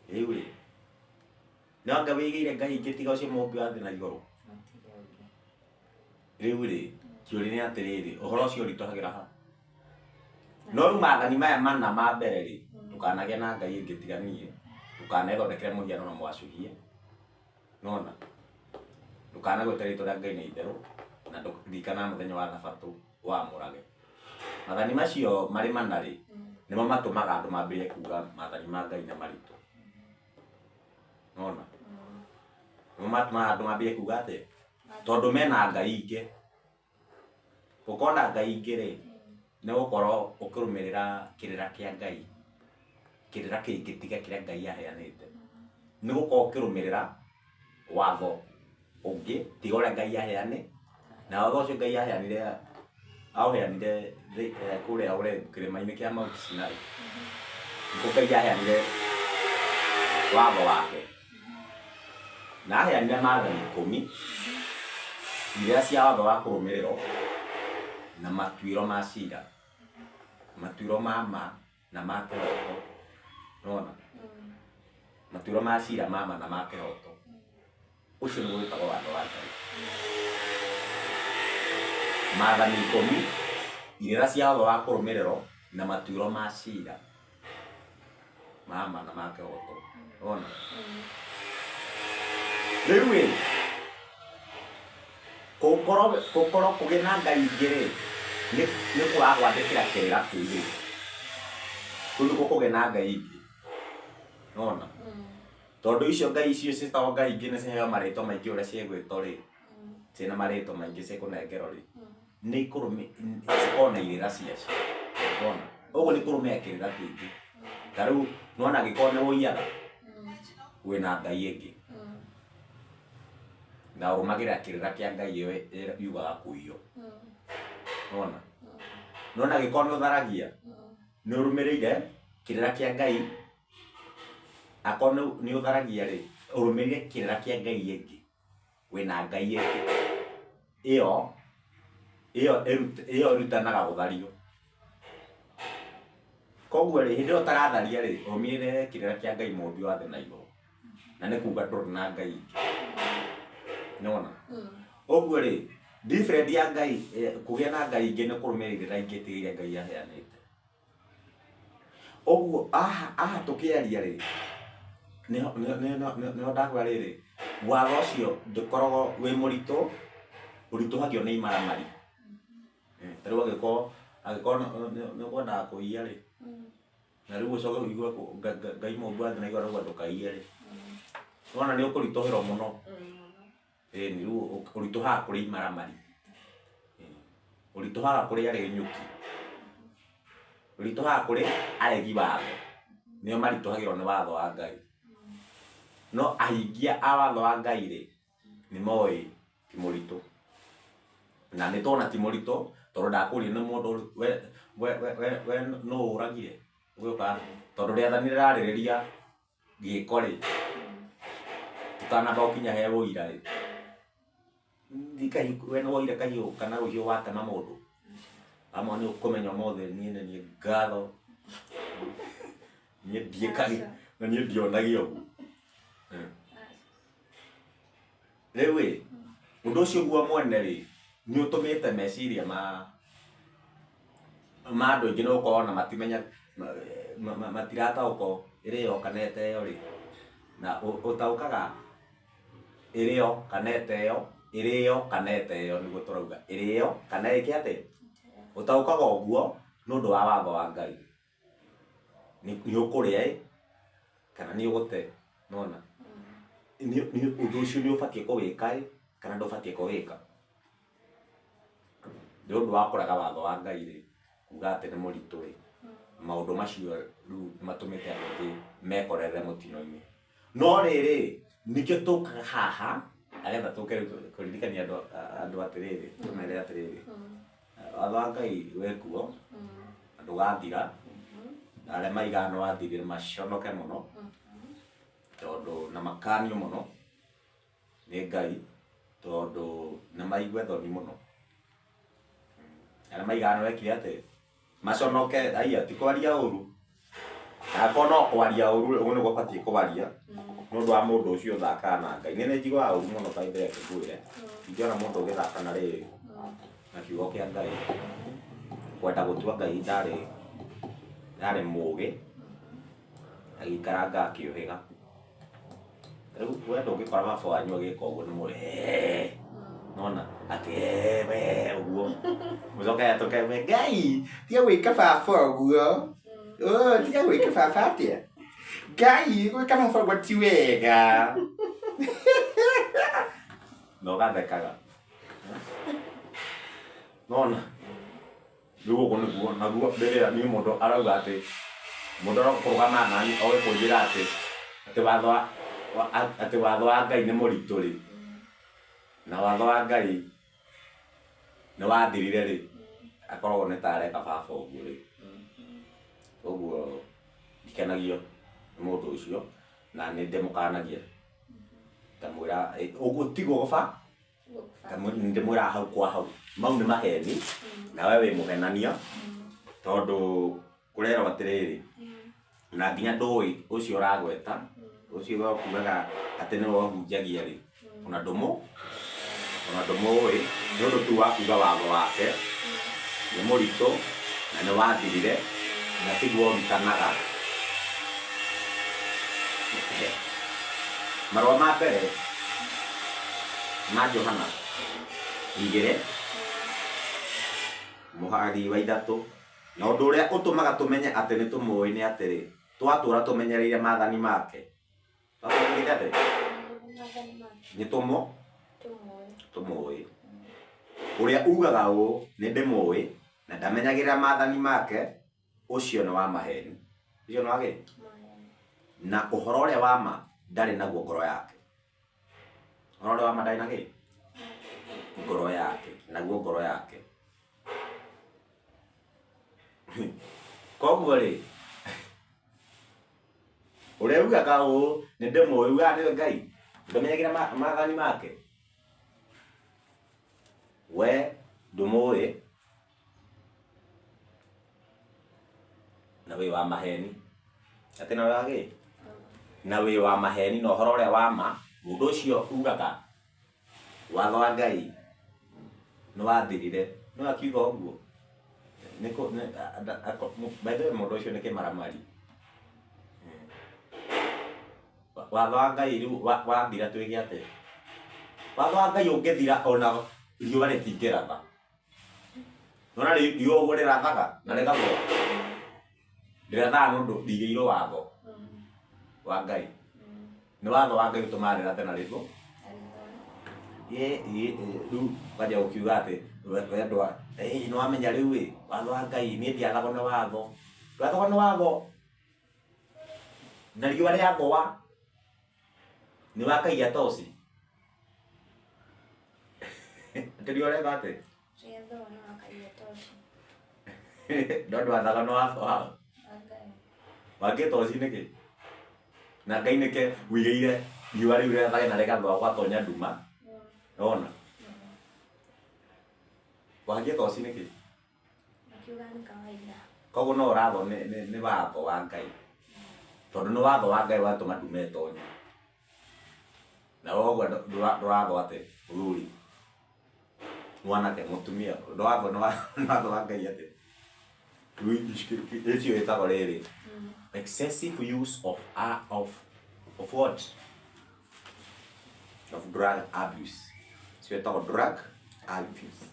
[SPEAKER 2] Rĩu ĩ no anga wĩigĩire ngai ingĩ tiga ũcio mũmbi wa thĩ na igũrũ.
[SPEAKER 1] Hatirĩ ũngĩ.
[SPEAKER 2] Rĩu rĩ kĩũria nĩ atĩrĩrĩ, ũhoro ũcio ũritũhagĩra ha? No rĩu maathani maya mana ma mbere rĩ, ndũkanagĩe na ngai ĩngĩ tiga niĩ, ndũkanethondekere mũhianano mwacũhie, nona ndũkanagwete rĩtwa rĩa Ngai na itherũ, na ririkana mũthenya wa thabatũ wamũrage. Maathani macio marĩ mana rĩ, nĩmo matũmaga andũ mambĩrĩrie kuga maathani ma Ngai nĩ maritũ. Nona nĩmo matũmaga andũ mambĩrĩrie kuga atĩa? Tondũ mena ngai ingĩ. Gũkorwo na ngai ingĩ rĩ, nĩ gũkorwo ũkĩrũmĩrĩra kĩrĩra kĩa Ngai, kĩrĩra kĩngĩ tiga kĩrĩa Ngai aheanĩte. Nĩ gũkorwo ũkĩrũmĩrĩra watho ũngĩ tiga ũrĩa Ngai aheanĩ, na watho ũcio Ngai aheanire aũheanire kũrĩa Horebu kĩrĩma-inĩ kĩa Mount Sinai. Nĩkuo Ngai aheanire watho wake. Na aheanire maathani ikũmi iria cia watho wa kũrũmĩrĩrwo na matuĩro ma cira, matuĩro ma ma na ma kĩhoto. Nĩwona? Matuĩro ma cira ma ma na ma kĩhoto. Ũcio nĩguo wĩtagwo watho wa Ngai. Maathani ikũmi, irĩra cia watho wa kũrũmĩrĩrwo na matuĩro ma cira ma ma na ma kĩhoto. Nĩwona? Rĩu ĩ gũkorwo kũgĩa na ngai ingĩ rĩ, nĩ kwaga gwathĩkĩra kĩrĩra kĩu rĩ, kũu nĩkuo kũgĩa na ngai ingĩ. Nĩwona? Tondũ icio ngai icio ciĩtagwo ngai ingĩ nĩ ciheo marĩtwa maingĩ ũrĩa cigwĩtwo rĩ, ciĩna marĩtwa maingĩ cikũnengerwo rĩ, nĩ cikoragwo na irĩra ciacio. Nĩwona? Ũguo nĩ kũrũmĩrĩra kĩrĩra kĩngĩ. Ta rĩu nĩwona angĩkorwo nĩ ũiyaga, wĩna ngai ĩngĩ. Na ũrũmagĩrĩra kĩrĩra kĩa ngai ĩyo yugaga kũiywo. Nĩwona? Nĩwona angĩkorwo nĩ ũtharagia, nĩ ũrũmĩrĩire kĩrĩra kĩa Ngai, akorwo nĩ ũtharagia rĩ, ũrũmĩrĩire kĩrĩra kĩa ngai ĩngĩ. Wĩna ngai ĩngĩ. Ĩyo ĩyo ĩrutanaga gũthario. Koguo rĩ, hĩndĩ ĩrĩa ũtaratharia rĩ, ũrũmĩrĩire kĩrĩra kĩa Ngai mũmbi wa thĩ na igũrũ. Na nĩ kuga ndũrĩ na ngai ingĩ. Nĩwona? Ũguo rĩ, different ya Ngai, kũgĩa na ngai ingĩ nĩ kũrũmĩrĩra irĩra ingĩ tiga iria Ngai aheanĩte. Ũguo haha tũkĩaria rĩ, nĩho ndakwĩra rĩrĩ, watho ũcio ndũkoragwo wĩ mũritũ, ũritũhagio nĩ imaramari. Ta rĩu angĩkorwo nĩ ũkwendaga kũiya rĩ, na rĩu ũcoke ũigue Ngai mũmbi wa thĩ na igũrũ arauga ndũkaiye rĩ, nĩwona nĩ ũkũritũhĩrwo mũno. Ĩni rĩu ũritũhaga kũrĩ imaramari. Ũritũhaga kũrĩ aregenyũki, ũritũhaga kũrĩ aregi watho, nĩo maritũhagĩrwo nĩ watho wa Ngai. No ahingia a watho wa Ngai rĩ, nĩ moĩ ti mũritũ. Na nĩ tũrona ti mũritũ tondũ ndakũria nĩ mũndũ we we we we nũ ũragire ũgĩũka tondũ rĩathani rĩrarĩrĩria gĩko rĩ, tũtanamba gũkinya he ũira rĩ, we nĩ woire kahiũ kana rũhiũ watema mũndũ? Amwe nĩ ũkũmenya ũmũthĩ niĩ nĩ niĩ ngatho niĩ ndiĩkagi na niĩ ndionagia ũguo. Rĩu ĩ, ũndũ ũcio guo mwene rĩ, nĩ ũtũmĩte meciria ma ma andũ aingĩ nĩ gũkorwo ona matimenya matirataũkwo ĩrĩo kana ĩteo rĩ, na ũtaũkaga ĩrĩo kana ĩteo, ĩrĩo kana ĩteo nĩguo tũrauga, ĩrĩo kana ĩke atĩa? Ũtaũkaga ũguo nĩ ũndũ wa watho wa Ngai. Nĩ ũkũrĩa ĩ, kana nĩ ũgũte, nĩwona? Ũndũ ũcio nĩ ũbatiĩ kũwĩka ĩ, kana ndũbatiĩ kũwĩka. Nĩ ũndũ wa kũrega watho wa Ngai rĩ, kuga atĩ nĩ mũritũ ĩ, maũndũ macio rĩu nĩ matũmĩte andũ aingĩ mekorere mũtino-inĩ. No rĩrĩ, nĩkĩo tũkaga haha, nĩgetha tũke rĩu kũririkania andũ andũ atĩrĩrĩ, tũmere atĩrĩrĩ, watho wa Ngai wĩ kuo, na ndũgathira, na arĩa maigaga nĩ wathirire maconoke mũno, tondũ na makanio mũno nĩ Ngai, tondũ nĩ maigue thoni mũno. Arĩa maigaga nĩ wekire atĩa? Maconoke, haiya ti kwaria ũru, akorwo no kwaria ũru ũguo nĩguo ũbatiĩ kwaria, nĩ ũndũ wa mũndũ ũcio ũthakaga na Ngai. Niĩ nĩ njiguaga ũru mũno by the way reke ngwĩre, ingĩona mũndũ ũgĩthaka na rĩrĩ, na kiugo kĩa Ngai, kwenda gũtua Ngai ndarĩ ndarĩ mũgĩ, agĩikaranga akĩũhĩga. Rĩu we ndũngĩkora baba wanyu agĩka ũguo nĩ mũĩ nona atĩ we ũguo mũcoke atũke we Ngai tiga gwĩka baba ũguo, oh, tiga gwĩka baba atĩa, Ngai gwĩka baba ũguo ti wega na ũgathekaga nona. Rĩu ũguo nĩguo naguo rĩrĩa niĩ mũndũ arauga atĩ mũndũ arokũrũgama nani oe kũnjĩra atĩ atĩ watho wa atĩ watho wa Ngai nĩ mũritũ rĩ, na watho wa Ngai nĩ wathirire rĩ, akoragwo nĩ ta areka baba ũguo rĩ. Ũguo ndikenagio nĩ mũndũ ũcio na nĩ ndĩmũkanagia ngamwĩra ũguo tiguo gũba Ndĩmwĩraga hau kwa hau mau nĩ maheni na we wĩ mũhenania tondũ kũrerwo atĩrĩrĩ na nginya ndũĩ ũcio ũragweta ũcio we ũkugaga atĩ nĩwe ũhunjagia rĩ ona ndũmũ ona ndũmũĩ nĩ ũndũ tu wa kuga watho wake nĩ mũritũ na nĩ wathirire na tiguo ũrutanaga. Marũa ma mbere ma Johana 2 mũhari wa 3, na ũndũ ũrĩa ũtũmaga tũmenye atĩ nĩ tũmũĩ nĩ atĩrĩ, twatũũra tũmenyereire maathani make. Twatũũra atĩ nĩ tũmũ tũmũĩ. Ũrĩa ugaga ũũ, nĩ ndĩmũĩ, na ndamenyagĩrĩra maathani make, ũcio nĩ wa maheni. Ũcio nĩ wa kĩ? Na ũhoro ũrĩa wa ma ndarĩ naguo ngoro yake. Ũhoro ũrĩa wa ma ndarĩ na kĩ? Ngoro yake. Naguo ngoro yake. Koguo rĩ, ũrĩa ugaga ũũ nĩ ndĩmũĩ, ugaga nĩwe Ngai, ndũmenyagĩrĩra maathani make. We ndũmũĩ na wĩ wa maheni. Atĩ na wĩ wa kĩ? Na wĩ wa maheni na ũhoro ũrĩa wa ma, mũndũ ũcio ugaga watho wa Ngai nĩ wathirire, no akiuga ũguo. Nĩ kũ nĩ by the way mũndũ ũcio nĩ kĩmaramari. Watho wa Ngai rĩu wathira twĩke atĩa? Watho wa Ngai ũngĩthira ona riũa rĩtingĩratha. Nĩwona riũa ũguo rĩrathaga na rĩgathũa? Rĩrathaga nĩ ũndũ rĩigĩirwo watho wa Ngai. Nĩ watho wa Ngai ũtũmaga rĩrathe na rĩthũe. Rĩu wanjia gũkiuga atĩ Wendwa nĩ wamenya rĩu ĩ watho wa Ngai niĩ ndiathagwo nĩ watho ndwathagwo nĩ watho na riũa rĩathũa nĩ wakagia toci atĩ riũa rĩathũa atĩ
[SPEAKER 1] Rĩathũa nĩ wakagia toci.
[SPEAKER 2] No ndwathagwo nĩ watho wa
[SPEAKER 1] Wa Ngai.
[SPEAKER 2] Wangĩ toci nĩkĩ na Ngai nĩke wĩigĩire riũa rĩu rĩathage na rĩgathũa gwatonya nduma wona wagie toci nĩkĩ
[SPEAKER 1] Akiuga nĩ kawaida.
[SPEAKER 2] Koguo no ũrathwo nĩ watho wa Ngai tondũ nĩ watho wa Ngai watũma ndume ĩtonye na woguo ndũrathwo atĩ mũthuri mwanake mũtumia ndũrathwo nĩ watho wa Ngai atĩ icio ĩtagwo rĩrĩ excessive use of of what of drug abuse icio ĩtagwo drug abuse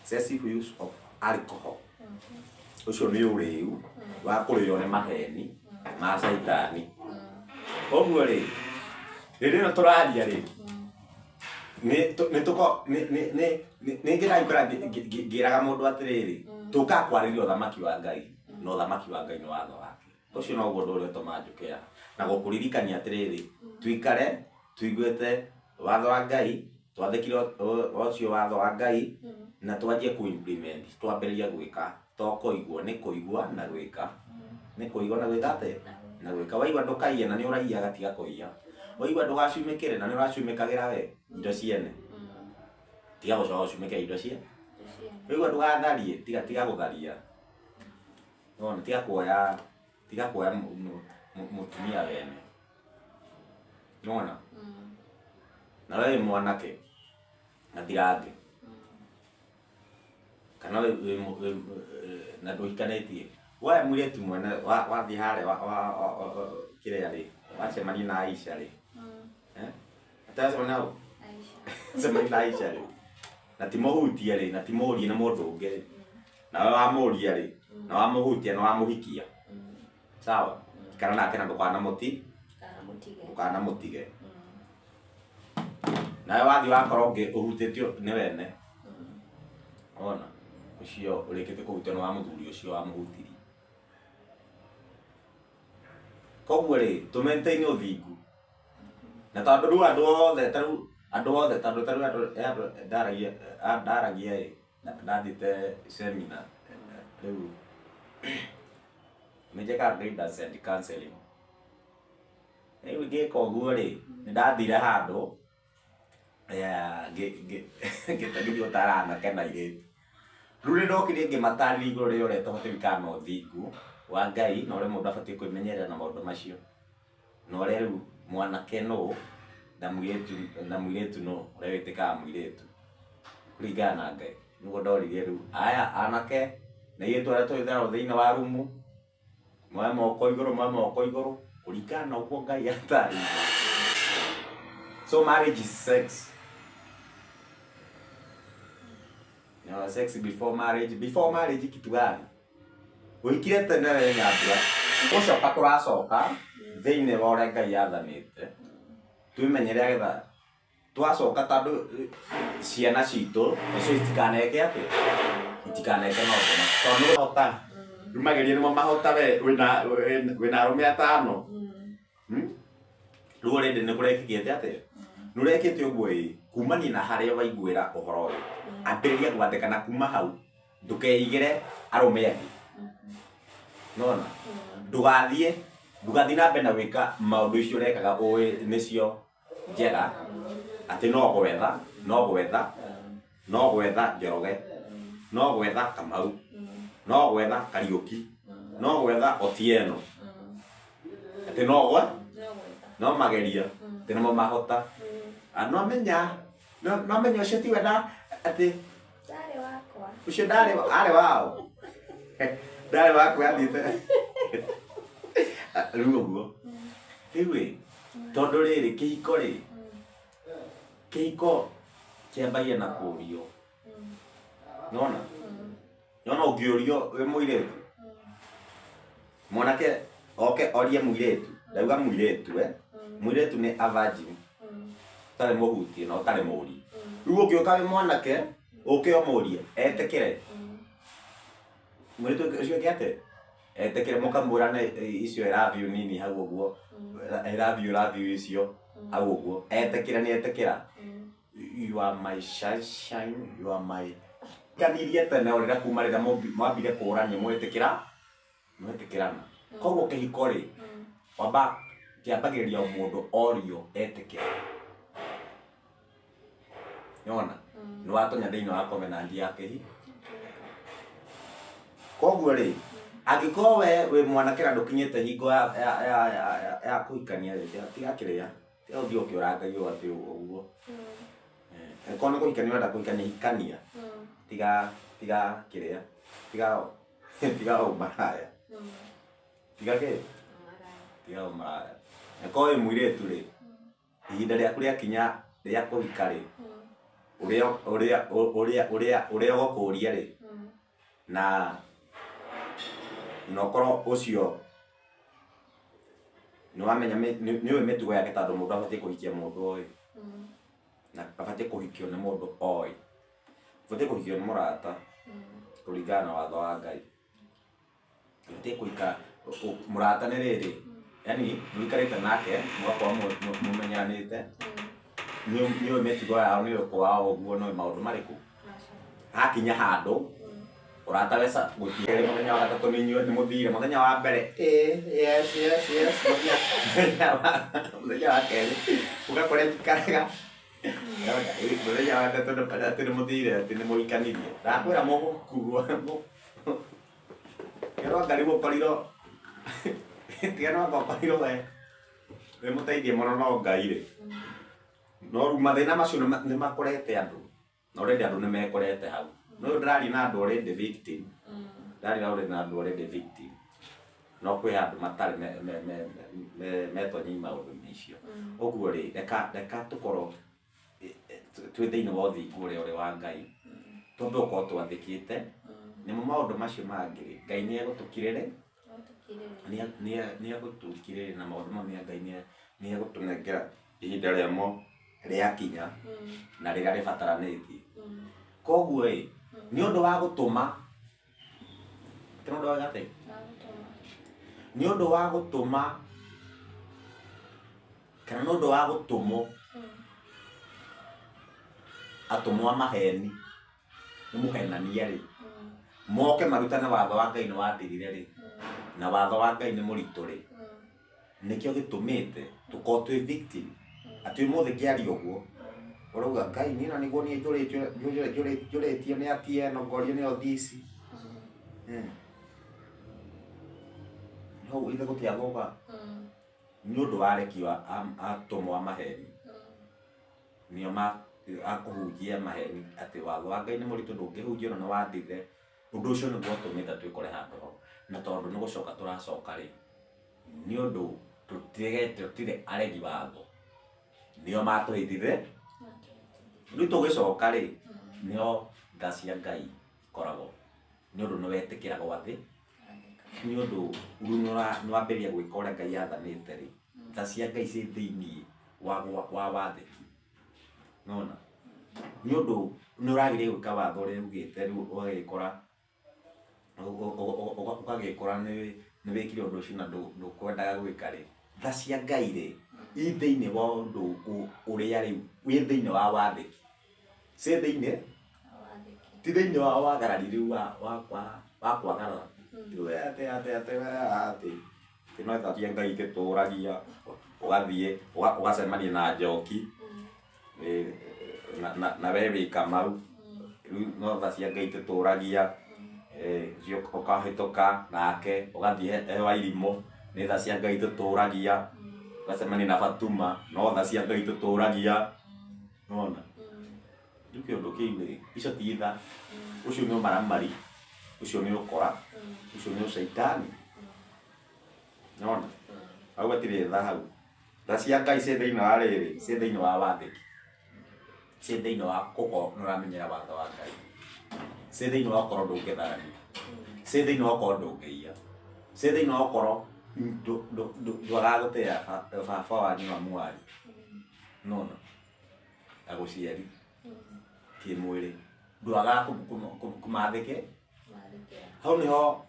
[SPEAKER 2] excessive use of alcohol ũcio nĩ ũrĩu wa kũrĩo nĩ maheni ma caitani koguo rĩ rĩrĩ ĩno tũraria rĩ nĩ ngĩraikara ngĩraga mũndũ atĩrĩrĩ tũkaga kwarĩria ũthamaki wa Ngai na ũthamaki wa Ngai nĩ watho wake ũcio noguo ũndũ ũrĩa ũtũmaga njũke haha na gũkũririkania atĩrĩrĩ tuikare tuiguĩte watho wa Ngai twathĩkire ũcio watho wa Ngai na twanjie kũ implement twambĩrĩrie gwĩka to kũigua nĩ kũigua na gwĩka nĩ kũigua na gwĩka atĩ na gwĩka waigua ndũkaiye na nĩ ũraiyaga tiga kũiya waigua ndũgacumĩkĩre na nĩ ũracumĩkagĩra we indo ciene tiga gũcoka gũcumĩkĩra indo cie waigua ndũgatharie tiga tiga gũtharia nona tiga kuoya mũtumia wene nona na we wĩ mwanake na ndirangĩ kana wĩ na ndũhikanĩtie woya mũirĩtu mwene wathiĩ harĩa kĩrĩa rĩ wacemania na Aisha rĩ atacemania nau cemania na Aisha rĩ na ti mũhutie rĩ na ti mũrie nĩ mũndũ ũngĩ rĩ nawe wamũria rĩ na wamũhutia na wamũhikia sawa ikara nake na ndũkanamũti ndũkanamũtige nawe wathiĩ wakorwo ũngĩ ũhutĩtio nĩ wene ona ũcio ũrĩkĩtie kũhutio nĩ wa mũthuri ũcio wamũhutirie koguo rĩ tũ maintain ũthingu na tondũ rĩu andũ othe tarĩu andũ othe tondũ tarĩu andũ ndaragia ndaragia ĩ ndathiĩte seminar rĩu nĩ njĩkaga guidance and counseling rĩu ngĩka ũguo rĩ nĩ ndathire handũ ngĩthiĩ gũtara anake na airĩtu rĩu nĩ ndokire ngĩmatarĩria igũrũ rĩa ũrĩa tũbatiĩ gũikara na ũthingu wa Ngai na ũrĩa mũndũ abatiĩ kwĩmenyerera na maũndũ macio na ũrĩa rĩu mwanake nũ na mũirĩtu nũ ũrĩa wĩtĩkaga mũirĩtu kũringana na Ngai nĩguo ndoririe rĩu aya anake na airĩtu arĩa tũgĩtherwo thĩinĩ wa rumu moe moko igũrũ moe moko igũrũ kũringana na ũguo Ngai atarĩirie. So marriage is sex. You know, sex before marriage. Before marriage kitu gani? Ũhikire tene we Nyambura. Gũcoka tũracoka thĩinĩ wa ũrĩa Ngai athanĩte. Twĩmenyere agetha twacoka tondũ ciana citũ nacio itikaneke atĩ itikaneke maũndũ macio. Tondũ nĩ hota rĩu mageria nĩmo mahota we wĩna arũme atano. Rĩu already nĩ kũrekĩkĩte atĩ nĩ ũrekĩte ũguo ĩ kumania na harĩa waiguĩra ũhoro ũyũ ambĩrĩria gwathĩka na kuma hau ndũkeigĩre arũme angĩ nona ndũgathiĩ na mbere na gwĩka maũndũ icio ũrekaga ũĩ nĩcio njega atĩ no gwetha no gwetha no gwetha Njoroge no gwetha Kamau no gwetha Kariũki no gwetha Otieno atĩ no gwe no mageria atĩ nĩmo mahota no menya no menya ũcio tiwe na atĩ
[SPEAKER 1] Ndarĩ wakwa.
[SPEAKER 2] Ũcio ndarĩ arĩ wao ndarĩ waku athiĩte rĩu ũguo rĩu ĩ tondũ rĩrĩ kĩhiko rĩ kĩhiko kĩambagia na kũũrio nona nona ũngĩũrio wĩ mũirĩtu mwanake oke orie mũirĩtu ndauga mũirĩtu mũirĩtu nĩ a virgin ũtarĩ mũhutie na ũtarĩ mũri rĩu ũngĩũka wĩ mwanake Ũke ũmũrie etĩkĩre. Mũirĩtu ũcio eke atĩa? Etĩkĩre mũkamwĩra icio I love you nini hau ũguo. I love you icio hau ũguo. Etĩkĩre nĩ etĩkĩra. You are my sunshine, you are my kanirie tene o rĩrĩa kuma rĩrĩa mwambire kũũrania mwetĩkĩra mwetĩkĩrana. Koguo kĩhiko rĩ wamba kĩambagĩrĩria o mũndũ orio etĩkĩra. Nĩwona? Nĩwatonya thĩinĩ wa covenant ya kĩhiko. Koguo rĩ angĩkorwo we wĩ mwanake na ndũkinyĩte hingo ya kũhikania rĩ tiga kĩrĩa tiga gũthiĩ ũkĩũrangagio atĩ ũguo. Angĩkorwo nĩ kũhikania ũrenda kũhikania hikania. Tiga tiga kĩrĩa tiga tiga ũmaraya. Tiga kĩ? Tiga ũmaraya. Angĩkorwo wĩ mũirĩtu rĩ ihinda rĩaku rĩakinya rĩa kũhika rĩ ũrĩa ũrĩa ũrĩa ũrĩa ũrĩa ũgũkũria rĩ na ũkorwo ũcio nĩwamenya nĩũĩ mĩtugo yake tondũ mũndũ abatiĩ kũhikia mũndũ oĩ na abatiĩ kũhikio nĩ mũndũ oĩ. Ũbatiĩ kũhikio nĩ mũrata kũringana na watho wa Ngai. Ũbatiĩ kũhika mũrata nĩ rĩrĩ yani mũikarĩte nake mũgakorwo mũmenyeranĩte nĩũĩ mĩtugo yao nĩũĩ kwao ũguo nĩũĩ maũndũ marĩkũ. Hakinya handũ ũrata wesa gũthiĩ mũthenya wa gatatũ nĩ inyuĩ nĩ mũthire mũthenya wa mbere yes yes yes mũthenya wa kerĩ ũgakora njikaraga mũthenya wa gatatũ atĩ nĩ mũthire atĩ nĩ mũhikanirie ndakwĩra mũgũkuo tiga no anga rĩu ũkorirwo tiga no anga ũkorirwo we wĩ mũteithie mũno no Ngai rĩ no rĩu mathĩna macio nĩ makorete andũ na already andũ nĩ mekorete hau. No rĩu ndĩraria na andũ already victim. Ndĩraria already na andũ already victim. No kwĩ andũ matarĩ metonyi maũndũ-inĩ icio. Ũguo rĩ reka tũkorwo twĩ thĩinĩ wa ũthingu ũrĩa ũrĩ wa Ngai. Twambe gũkorwo twathĩkĩte nĩmo maũndũ macio mangĩ rĩ Ngai nĩ egũtũkirĩrĩ nĩ egũtũkirĩrĩria na maũndũ mau nĩ Ngai nĩ egũtũnengera ihinda rĩamo rĩakinya na rĩrĩa rĩbataranĩtie. Koguo ĩ nĩ ũndũ wa gũtũma nĩ ũndũ wa atĩa? Nĩ ũndũ wa gũtũma kana nĩ ũndũ wa gũtũmwo atũmwo a maheni nĩ mũhenania rĩ moke marutane watho wa Ngai nĩ wathirire rĩ na watho wa Ngai nĩ mũritũ rĩ nĩkĩo gĩtũmĩte tũkorwo twĩ victim. Atĩ ũmũthĩ ngĩaria ũguo ũrauga Ngai niĩ na nĩguo niĩ njũrĩtio nĩ Atieno ngorio nĩ Othisi. Hau ithe gũtiathũka nĩ ũndũ wa arekio atũmwo a maheni nĩo akũhunjia maheni atĩ watho wa Ngai nĩ mũritũ ndũngĩhunjio na nĩ wathirire. Ũndũ ũcio nĩguo ũtũmĩte twĩkore handũ hau na tondũ nĩ gũcoka tũracoka rĩ nĩ ũndũ tũtirĩ aregi watho nĩo matũhĩtithie rĩu tũgĩcoka rĩ nĩo tha cia Ngai ikoragwo nĩ ũndũ nĩ wetĩkĩra gwathĩ nĩ ũndũ rĩu nĩ wambĩrĩria gwĩka ũrĩa Ngai athanĩte rĩ tha cia Ngai ciĩ thĩinĩ wa wathĩki. Nĩwona? Nĩ ũndũ nĩ ũrageria gwĩka watho ũrĩa ugĩte rĩu ũgagĩkora ũgagĩkora nĩ wĩkire ũndũ ũcio na ndũkwendaga gwĩka rĩ tha cia Ngai rĩ i thĩinĩ wa ũndũ ũrĩa rĩu wĩ thĩinĩ wa wathĩki ciĩ thĩinĩ ti thĩinĩ wa wagarari rĩu wa kwagarara atĩ atĩ atĩ atĩ atĩ no tha cia Ngai itĩtũragia ũgathiĩ ũgacemania na njoki na we wĩ Kamau rĩu no tha cia Ngai itĩtũragia ũcio ũkahĩtũka nake ũgathiĩ he Wairimũ nĩ tha cia Ngai itĩtũragia ũgacemania na Fatuma no tha cia Ngai itĩtũragia. Nĩwona? Rĩu kĩũndũ kĩu rĩ icio ti tha ũcio nĩ ũmaramari ũcio nĩ ũkora ũcio nĩ ũcaitani. Nĩwona? Hau hatirĩ tha hau. Tha cia Ngai ciĩ thĩinĩ wa rĩrĩ ciĩ thĩinĩ wa wathĩki ciĩ thĩinĩ wa gũkorwo nĩ ũramenyera watho wa Ngai ciĩ thĩinĩ wa gũkorwo ndũngĩtharania ciĩ thĩinĩ wa gũkorwo ndũngĩiya ciĩ thĩinĩ wa gũkorwo ndwagaga gũtĩĩa baba wanyu na mamu wanyu. Nĩwona? Agũciari kĩmwĩrĩ. Ndwagaga kũmathĩke. Hau niho,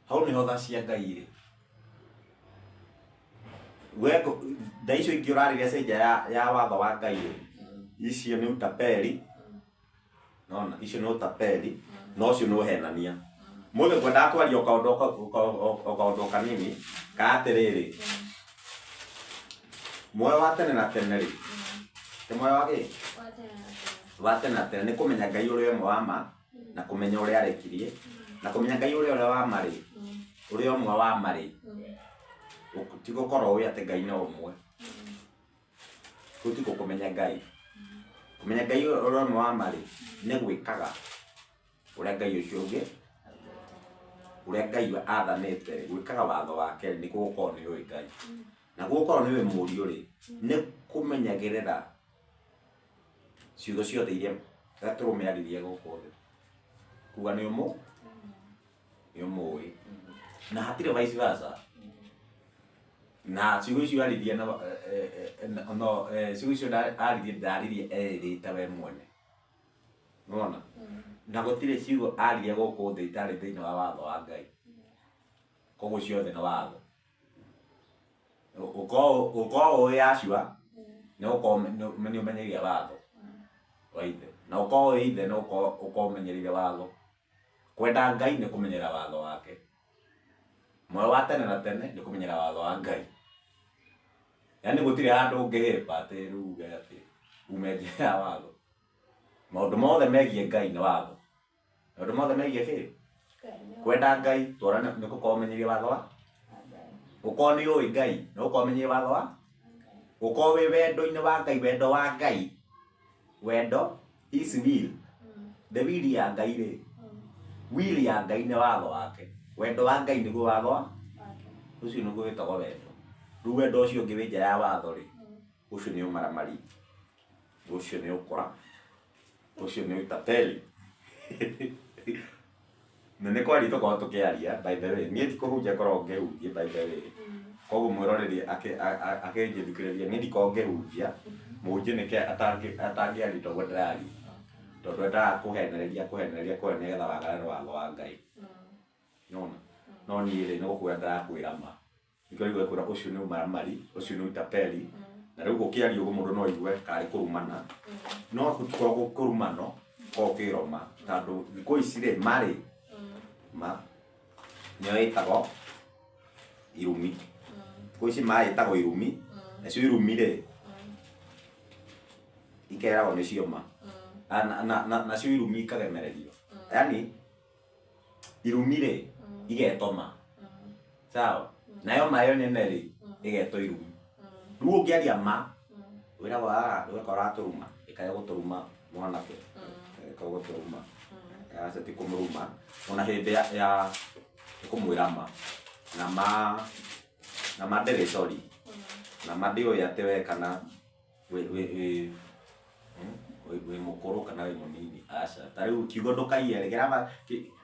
[SPEAKER 2] hau niho tha cia Ngai irĩ. We tha icio ingĩ ũrarĩria cia nja ya watho wa Ngai rĩ, icio nĩ utapeli. Nona icio nĩ utapeli, na ũcio nĩ ũhenania. Mũthĩ ngwendaga kwaria o kaũndũ kanini ka atĩrĩrĩ, muoyo wa tene na tene rĩ, ti muoyo wa kĩ? Wa tene na tene nĩ kũmenya Ngai ũrĩa ũmwe wa ma, na kũmenya ũrĩa arekirie, na kũmenya Ngai ũrĩa wa ma rĩ, ũrĩa ũmwe wa ma rĩ, ti gũkorwo ũĩ atĩ Ngai no ũmwe. Kũu ti kũmenya Ngai. Kũmenya Ngai ũrĩa ũmwe wa ma rĩ, nĩ gwĩkaga ũrĩa Ngai ũcio ũngĩ, ũrĩa Ngai athanĩte rĩ, gwĩkaga watho wake rĩ, nĩkuo gũkorwo nĩ ũĩ Ngai. Na gũkorwo nĩ ũĩ Mũriũ rĩ, nĩ kũmenyagĩrĩra ciugo ciothe iria Gatũrũme aririe gũkũ thĩ. Kuga nĩ ũmũ, nĩ ũmũĩ. Na hatirĩ vice versa. Na ciugo icio aririe no, no ciugo icio aririe ndaririe erĩte we mwene. Nĩwona? Na gũtirĩ ciugo aririe gũkũ thĩ itarĩ thĩinĩ wa watho wa Ngai. Koguo ciothe nĩ watho. Ũkorwo ũĩ Yahshua, nĩ ũkorwo nĩ ũmenyereire watho wa ithe. Na ũkorwo ũĩ ithe, nĩ ũkorwo ũmenyereire watho. Kwenda Ngai nĩ kũmenyerera watho wake. Muoyo wa tene na tene nĩ kũmenyerera watho wa Ngai. Yaani gũtirĩ handũ ũngĩhĩmba atĩ rĩu uge atĩ ume nja ya watho. Maũndũ mothe megiĩ Ngai nĩ watho. Maũndũ mothe megiĩ kĩ? Kwenda Ngai twona nĩ gũkorwo ũmenyereire watho wa ũkorwo nĩ ũĩ Ngai nĩ gũkorwo ũmenyereire watho wa ũkorwo wĩ wendo-inĩ wa Ngai, wendo wa Ngai, wendo is will, the will ya Ngai rĩ, will ya Ngai nĩ watho wake. Wendo wa Ngai nĩguo watho wa ũcio nĩguo wĩtagwo wendo. Rĩu wendo ũcio ũngĩ wĩ nja ya watho rĩ, ũcio nĩ ũmaramari, ũcio nĩ ũkora, ũcio nĩ utapeli. Na nĩ kwaria tũkoragwo tũkĩaria, by the way, niĩ ti kũhunjia ngoragwo ngĩhunjia, by the way. Koguo mwĩroreri akĩnjĩthikĩrĩria, niĩ ndikoragwo ngĩhunjia, mũhunjia nĩkĩ atangĩaria toguo ndĩraria. Tondũ endaga kũhenereria, kũhenereria, kũhenereria nĩgetha wagarare watho wa Ngai. Nĩwona? No niĩ rĩ, nĩ gũkwĩra ndĩrakwĩra ma. Nĩkĩo rĩu ngwĩra ũcio nĩ ũmaramari, ũcio nĩ utapeli. Na rĩu gũkĩaria ũguo mũndũ no aigue karĩ kũrumana. No gũtikoragwo kũrumano, koragwo kwĩroma. Tondũ thikũ ici rĩ, marĩ ma nĩyo ĩtagwo irumi. Thikũ ici ma ĩtagwo irumi, nacio irumi rĩ, ikeragwo nĩcio ma. Nacio irumi ikagemererio. Yaani irumi rĩ, igetwo ma. Sawa? Nayo ma yo nyene rĩ, ĩgetwo irumi. Rĩu ũngĩaria ma, wĩragwo ũgeka ũratũruma, ĩkaga gũtũruma mwanake. Ĩkaga gũtũruma. Aca ti kũmũruma. Ona hĩndĩ ya nĩ kũmwĩra ma. Na ma, na ma ndĩrĩ sorry. Na ma ndĩũĩ atĩ we kana wĩ mũkũrũ kana wĩ mũnini. Aca. Ta rĩu kiugo ndũkaiye rĩ, kĩraba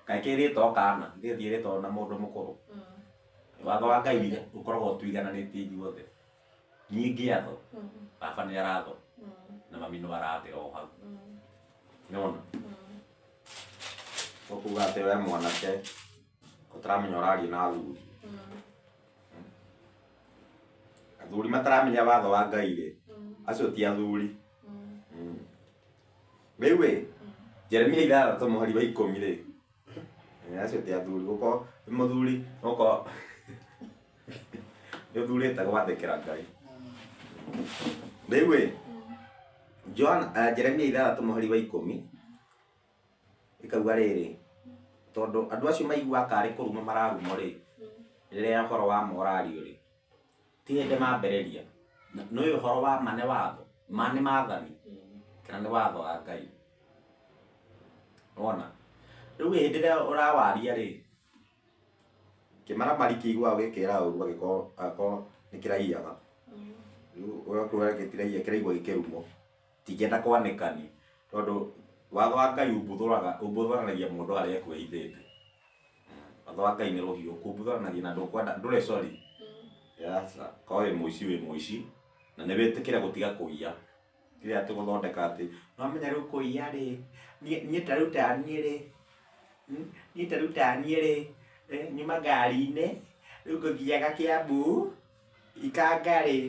[SPEAKER 2] kaĩ kĩrĩtwo kana, githĩ gĩtirĩtwo na mũndũ mũkũrũ. Watho wa Ngai ũkoragwo ũtũigananĩtie ithuothe. Niĩ ngĩathwo, baba nĩ arathwo, na mami no arathĩra o hau. Nĩwona? Ũkuga atĩ we mwanake ũtaramenya ũraria na athuri. Athuri mataramenya watho wa Ngai rĩ, acio ti athuri. Rĩu ĩ, Jeremia 6 mũhari wa 10 rĩ, acio ti athuri. Gũkorwo wĩ mũthuri, gũkorwo nĩ ũthurĩte gwathĩkĩra Ngai. Rĩu ĩ, Johana, Jeremia 6 mũhari wa 10 ĩkauga rĩrĩ, tondũ andũ acio maiguaga karĩ kũruma mararumwo rĩ, rĩrĩa ũhoro wa ma ũrario rĩ, ti hĩndĩ mambĩrĩria. Nĩ ũhoro wa ma nĩ watho, ma nĩ maathani, kana nĩ watho wa Ngai. Wona? Rĩu hĩndĩ ĩrĩa ũrawaria rĩ, kĩmaramari kĩiguaga gĩkĩra ũru angĩkorwo nĩ kĩraiyaga. Rĩu ũgakorwo gĩtiraiya kĩraigua gĩkĩrumwo. Tingĩenda kwanĩkani tondũ watho wa Ngai umbuthũranagia mũndũ harĩa ekwĩhithĩte. Watho wa Ngai nĩ rũhiũ, kumbuthũranagia na ndũkwenda, ndũrĩ sorry. Aca, korwo wĩ mũici wĩ mũici, na nĩ wĩtĩkĩre gũtiga kũiya. Kĩrĩa tũgũthondeka atĩ nwamenya rĩu kũiya rĩ, niĩ ta rĩu ta niĩ rĩ, niĩ ta rĩu ta niĩ rĩ, nyuma ngari-inĩ, rĩu ngũthiaga Kiambu, ikanga rĩ,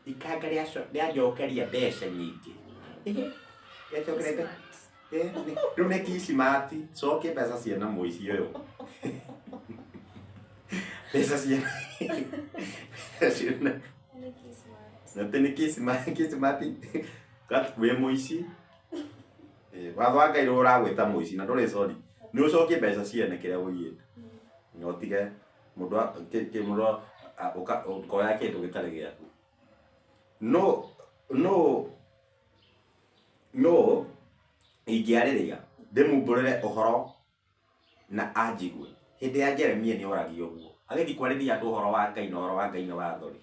[SPEAKER 2] ikanga rĩanjokeria mbeca nyingĩ. Rĩanjokeria mbeca. Rĩu nĩ Kismati, cokia mbeca ciene mũici ũyũ. Mbeca ciene. Ciene. Atĩ nĩ Kismati, Kismati, wĩ mũici. Watho wa Ngai ũragwĩta mũici na ndũrĩ sorry. Nĩ ũcokie mbeca ciene kĩrĩa ũiyĩte. Na ũtige mũndũ mũndũ ũkoya kĩndũ gĩtarĩ gĩaku. No no no ingĩarĩrĩa ndĩmumbũrĩre ũhoro na anjigue. Hĩndĩ ya Jeremia nĩ oragia ũguo. Agĩthiĩ kwarĩria andũ ũhoro wa Ngai na ũhoro wa Ngai na watho rĩ,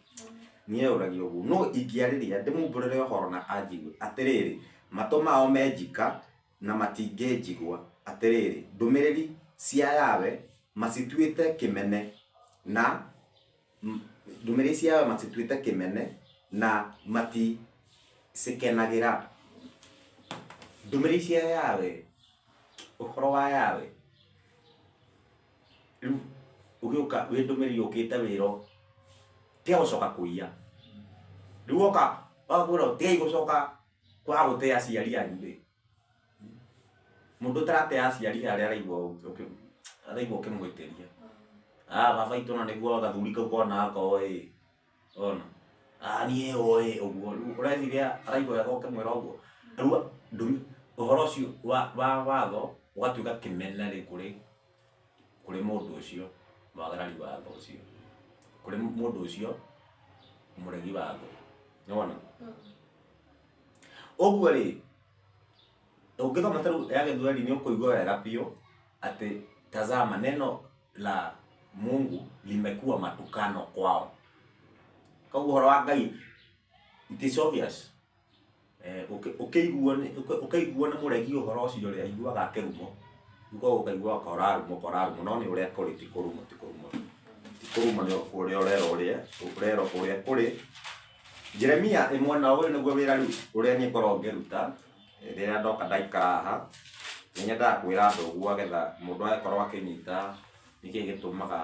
[SPEAKER 2] nĩ oragia ũguo. No ingĩarĩria ndĩmumbũrĩre ũhoro na anjigue. Atĩrĩrĩ, matũ mao me njika na matingĩnjigua. Atĩrĩrĩ, ndũmĩrĩri cia Yahweh macituĩte kĩmene na ndũmĩrĩri cia Yahweh macituĩte kĩmene na maticikenagĩra. Ndũmĩrĩri cia Yahweh, ũhoro wa Yahweh, rĩu ũgĩũka wĩ ndũmĩrĩri yũkĩte wĩrwo tiga gũcoka kũiya. Rĩu woka wakwĩrwo tigai gũcoka kwaga gũtĩa aciari anyu rĩ, mũndũ ũtaratĩa aciari harĩa araigua araigua ũkĩmũhĩtĩria. Ah, baba itũ na nĩguo gathuri kau kona koĩ ona ah niĩ oĩ ũguo. Rĩu ũreciria araigua wega ũkĩmwĩra ũguo. Rĩu ũhoro ũcio wa watho ũgatuĩka kĩmene rĩ kũrĩ kũrĩ mũndũ ũcio mwagarari watho ũcio, kũrĩ mũndũ ũcio mũregi watho. Nĩwona? Ũguo rĩ, ũngĩthoma ta rĩu ya Gĩthweri nĩ ũkũigua wega biũ atĩ tazama neno la Mungu limekuwa matukano kwao. Koguo ũhoro wa Ngai it is obvious. Ũkĩiguo nĩ mũregi ũhoro ũcio rĩ, aiguaga akĩrumwo. Rĩu koguo ũkaigua ka ũrarumwo ka ũrarumwo, no nĩ ũrĩa kũrĩ ti kũrumwo ti kũrumwo. Ti kũrumwo nĩ ũrĩa ũrerwo ũrĩa ũrerwo ũrĩa kũrĩ. Jeremia ĩmwe na ũyũ nĩguo wĩra rĩu ũrĩa niĩ ngoragwo ngĩruta rĩrĩa ndoka ndaikara haha. Nĩ nyendaga kwĩra andũ ũguo getha mũndũ agĩkorwo akĩnyita nĩkĩĩ gĩtũmaga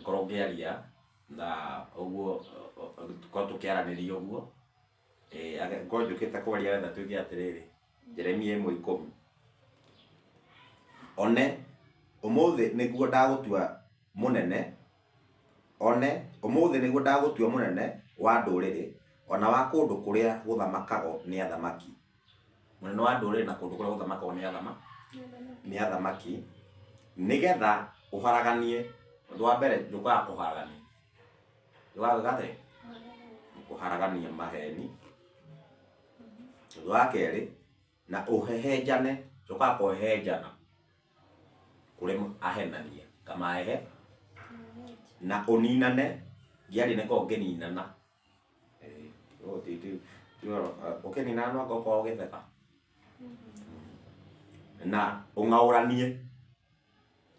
[SPEAKER 2] ngorwo ngĩaria na ũguo tũkorwo tũkĩaranĩria ũguo. Ngorwo njũkĩte kwaria getha tuge atĩrĩrĩ, Jeremia 1:10. One, ũmũthĩ nĩguo ndagũtua mũnene, one, ũmũthĩ nĩguo ndagũtua mũnene wa ndũrĩrĩ, ona wa kũndũ kũrĩa gũthamakagwo nĩ athamaki. Mũnene wa ndũrĩrĩ na kũndũ kũrĩa gũthamakagwo nĩ athamaki, nĩ athamaki, nĩgetha ũharaganie. Ũndũ wa mbere njũkaga kũharagania. Njũkaga gwĩka atĩa? Kũharagania maheni. Ũndũ wa kerĩ, na ũhehenjane, njũkaga kũhehenjana kũrĩ ahenania kamahehe, na ũninane, ngĩaria nĩ ngoragwo ngĩninana. Ũkĩninana no anga ũkorwo ũgĩtheka. Na ũng'aũranie.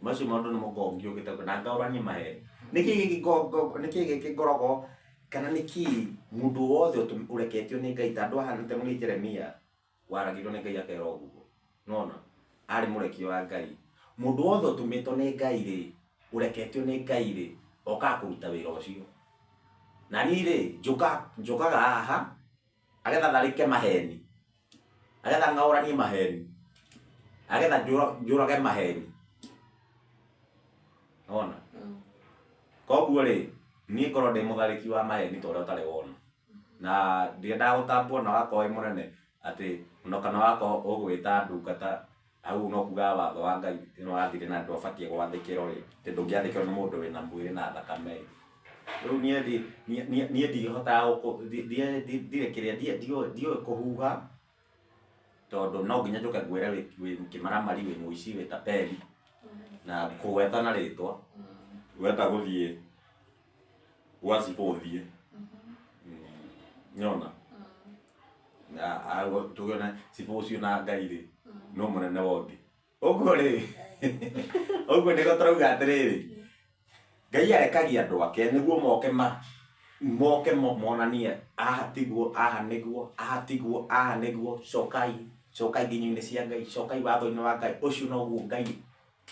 [SPEAKER 2] Macio maũndũ nĩmo ngoragwo ngĩũkĩte na ngaũranie maheni. Nĩkĩ gĩkĩ nĩkĩ gĩkĩ ngoragwo kana nĩkĩ mũndũ wothe ũreketio nĩ Ngai ta andũ ahana ta nĩ Jeremia waragĩrio nĩ Ngai akerwo ũguo. Nĩwona? Arĩ mũrekio wa Ngai. Mũndũ wothe ũtũmĩtwo nĩ Ngai rĩ, ũreketio nĩ Ngai rĩ, okaga kũruta wĩra ũcio. Na niĩ rĩ, njũkaga haha agetha tharĩke maheni, agetha ng'aũranie maheni, agetha njũrage maheni. Nĩwona? Koguo rĩ, niĩ ngorwo ndĩ mũtharĩki wa maheni ta ũrĩa ũtarĩ wona. Na ndiendaga gũtambwo na wakorwo wĩ mũnene atĩ ona kana wakorwo ũgwĩta ndungata hau no kugaga watho wa Ngai nĩ wathire na ndwabatiĩ gwathĩkĩrwo rĩ, atĩ ndũngĩathĩkĩrwo nĩ mũndũ wĩna mwĩrĩ na thakame ĩ. Rĩu niĩ ndihotaga ndirĩ kĩrĩa ndiũĩ kũhuha tondũ no nginya njũke ngwĩre wĩ kĩmaramari, wĩ mũici, wĩ tapeli na kũgweta na rĩtwa. Wenda gũthiĩ gwa cibũ ũthiĩ. Nĩwona? Na tũgĩona cibũ ũcio na Ngai rĩ, no mũnene wa ũngĩ. Ũguo rĩ, ũguo nĩguo tũrauga atĩrĩrĩ, Ngai arekagia andũ ake nĩguo moke Moke monanie aha tiguo, aha niguo, aha tiguo, aha niguo, cokai, cokai nginyo-inĩ cia Ngai, cokai watho-inĩ wa Ngai. Ũcio noguo Ngai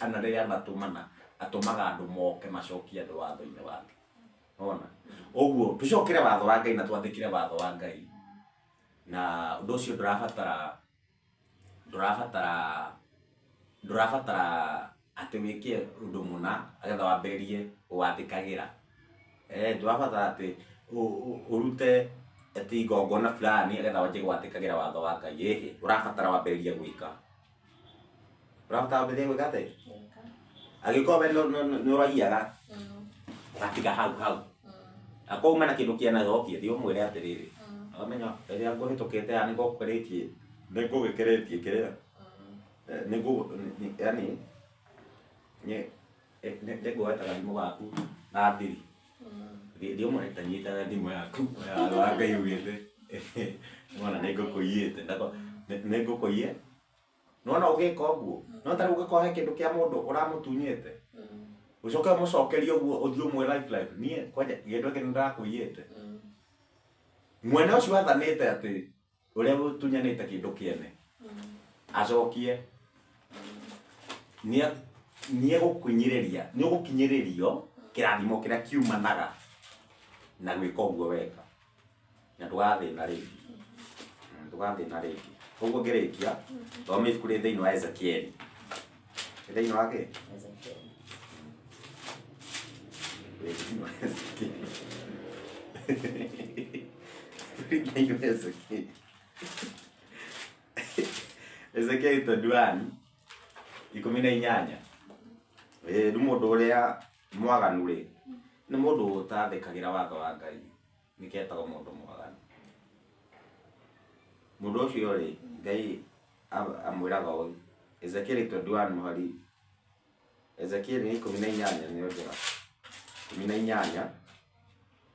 [SPEAKER 2] ana rĩrĩa anatũmana atũmaga andũ moke macokie andũ watho-inĩ wake. Ona ũguo tũcokere watho wa Ngai na twathĩkĩre watho wa Ngai, na ũndũ ũcio ndũrabatara atĩ wĩke ũndũ mũna agetha wambĩrĩrie gwathĩkagĩra. Ndũrabatara atĩ ũrute atĩ igongona fulani agetha wanjie gwathĩkagĩra watho wa Ngai. Ĩhĩ, ũrabatara wambĩrĩrie gwĩka. Ũrabatara wambĩrĩrie gwĩka atĩa? Angĩkorwo we nĩ ũraiyaga, ũgatiga hau hau. Akorwo uma na kĩndũ kĩanacokia, thiĩ ũmwĩre atĩrĩrĩ, wamenya rĩrĩa ngũhĩtũkĩte haha nĩngũkĩrĩtie, nĩngũgĩkĩrĩtie kĩrĩa, yani nĩngũgeta gathimũ gaku na thiri. Thiĩ ũmwĩre tanyita thimũ yaku, watho wa Ngai ugĩte, nĩwona nĩngũkũiyĩte, nĩngũkũiye. Nĩwona ũgĩka ũguo, no ta rĩu ũngĩkorwo he kĩndũ kĩa mũndũ ũramũtunyĩte, ũcoke ũmũcokerie ũguo ũthiĩ ũmwĩre life life, niĩ kwanja kĩndũ gĩkĩ nĩndĩrakũiyĩte. Mwene ũcio athanĩte atĩ ũrĩa ũtunyanĩte kĩndũ kĩene acokie, nĩegũkinyĩrĩria, nĩũgũkinyĩrĩrio kĩrathimo kĩrĩa kiumanaga na gwĩka ũguo weka, na ndũgathĩna rĩngĩ. Ndũgathĩna rĩngĩ. Ũguo ngĩrĩkia, thoma ibuku rĩ thĩinĩ wa Ezekieli. Thĩinĩ wa kĩ?
[SPEAKER 1] Ezekieli.
[SPEAKER 2] Thĩinĩ wa Ezekieli. Thĩinĩ wa Ezekieli. Ezekieli 21 18. Rĩu mũndũ ũrĩa mwaganu rĩ, nĩ mũndũ ũtathĩkagĩra watho wa Ngai, nĩkĩo etagwo mũndũ mwaganu. Mũndũ ũcio rĩ, Ngai amwĩraga ũũ, Ezekieli 21 mũhari, Ezekieli nĩ 18 nĩyo njega, 18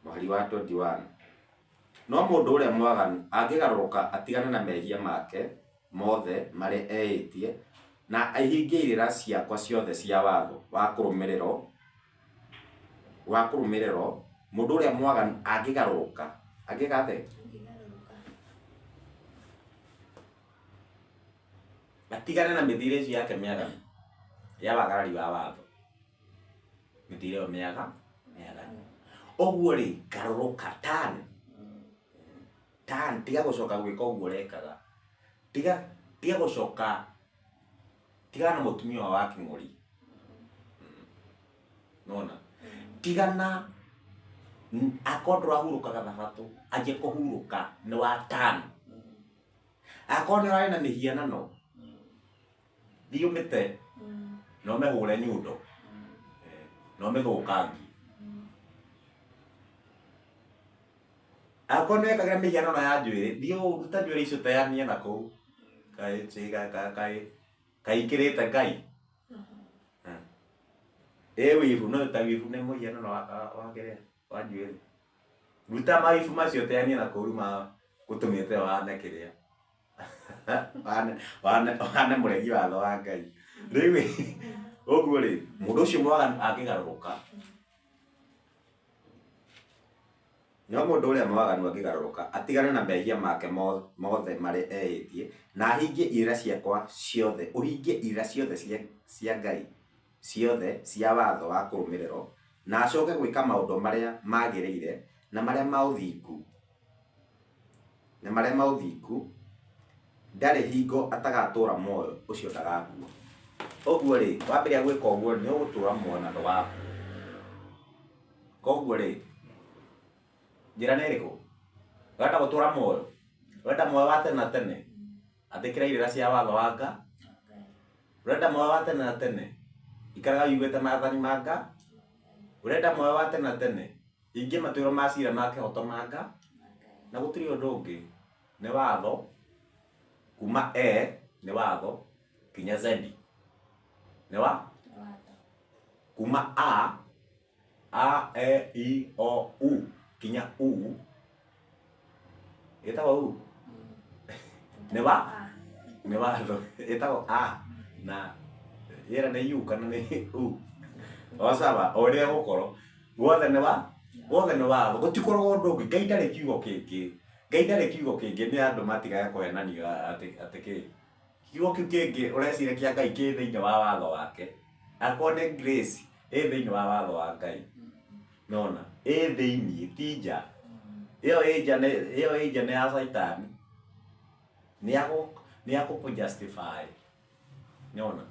[SPEAKER 2] mũhari wa 21. No mũndũ ũrĩa mwaganu angĩgarũrũka atigane na mehia make mothe marĩa eĩtie, na ahingie irĩra ciakwa ciothe cia watho wa kũrũmĩrĩrwo, mũndũ ũrĩa mwaganu angĩgarũrũka, angĩka atĩa? Atigane na mĩthiĩre ĩcio yake mĩaganu ya wagarari wa watho, mĩthiĩre ĩyo mĩaganu. Ũguo rĩ, garũrũka, turn, turn, tiga gũcoka gwĩka ũguo ũrekaga, tiga gũcoka, tigana na mũtumia wa kĩng'ũri, nona, tigana, akorwo ndũrahurũkaga thabatũ, anjia kũhurũka nĩ wa turn. Akorwo nĩ ũrarĩ na mĩhianano, thiĩ ũmĩte, na ũmĩhũre nyundo, na ũmĩthũkangie. Akorwo nĩ wekagĩra mĩhianano ya njuĩrĩ, thiĩ ũrute njuĩrĩ icio teanie na kũu, kaĩ ikĩrĩte Ngai. Ĩ wibu, no ta wibu nĩ mũhianano wa kĩrĩa, wa njuĩrĩ. Ruta mawibu macio teanie na kũu ma gũtũmĩte wane kĩrĩa, wane mũregi watho wa Ngai. Rĩu ũguo rĩ, mũndũ ũcio mwaganu angĩgarũrũka, no mũndũ ũrĩa mwaganu angĩgarũrũka atigane na mehia make mothe marĩa eĩtie, na ahingie irĩra ciakwa ciothe, ũhingie irĩra ciothe cia Ngai ciothe cia watho wa kũrũmĩrĩrwo, na acoke gwĩka maũndũ marĩa magĩrĩire na marĩa ma ũthingu, na marĩa ma ũthingu, ndarĩ hingo atagatũra muoyo, ũcio ndagakua. Ũguo rĩ, wambĩrĩria gwĩka ũguo nĩ ũgũtũra muoyo na ndũgakua. Koguo rĩ, njĩra nĩ ĩrĩkũ? Ũrenda gũtũra muoyo? Ũrenda muoyo wa tene na tene? Athĩkĩra irĩra cia watho wa Ngai. Ũrenda muoyo wa tene na tene? Ikaraga wĩiguĩte maathani ma Ngai. Ũrenda muoyo wa tene na tene? Hingia matuĩro ma cira ma kĩhoto ma Ngai. Na gũtirĩ ũndũ ũngĩ, nĩ watho kuma E nĩ watho kinya Z nĩ wa kuma A E I O U kinya U ĩtagwo U nĩ wa nĩ watho ĩtagwo A na yera nĩ U kana nĩ U o sawa o ũrĩa gũkorwo guothe nĩ wa Wothe nĩ watho, gũtikoragwo ũndũ ũngĩ. Ngai ndarĩ kiugo kĩngĩ. Ngai ndarĩ kiugo kĩngĩ, nĩ andũ matigage kũhenanio atĩ kĩ. Kiugo kĩu kĩngĩ ũreciria kĩa Ngai kĩ thĩinĩ wa watho wake. Akorwo nĩ grace ĩ thĩinĩ wa watho wa Ngai. Nona ĩ thĩinĩ ti nja. Ĩyo ĩ nja nĩ ĩyo ĩ nja nĩ ya Caitani. Nĩ ya gũkũ justify. Nona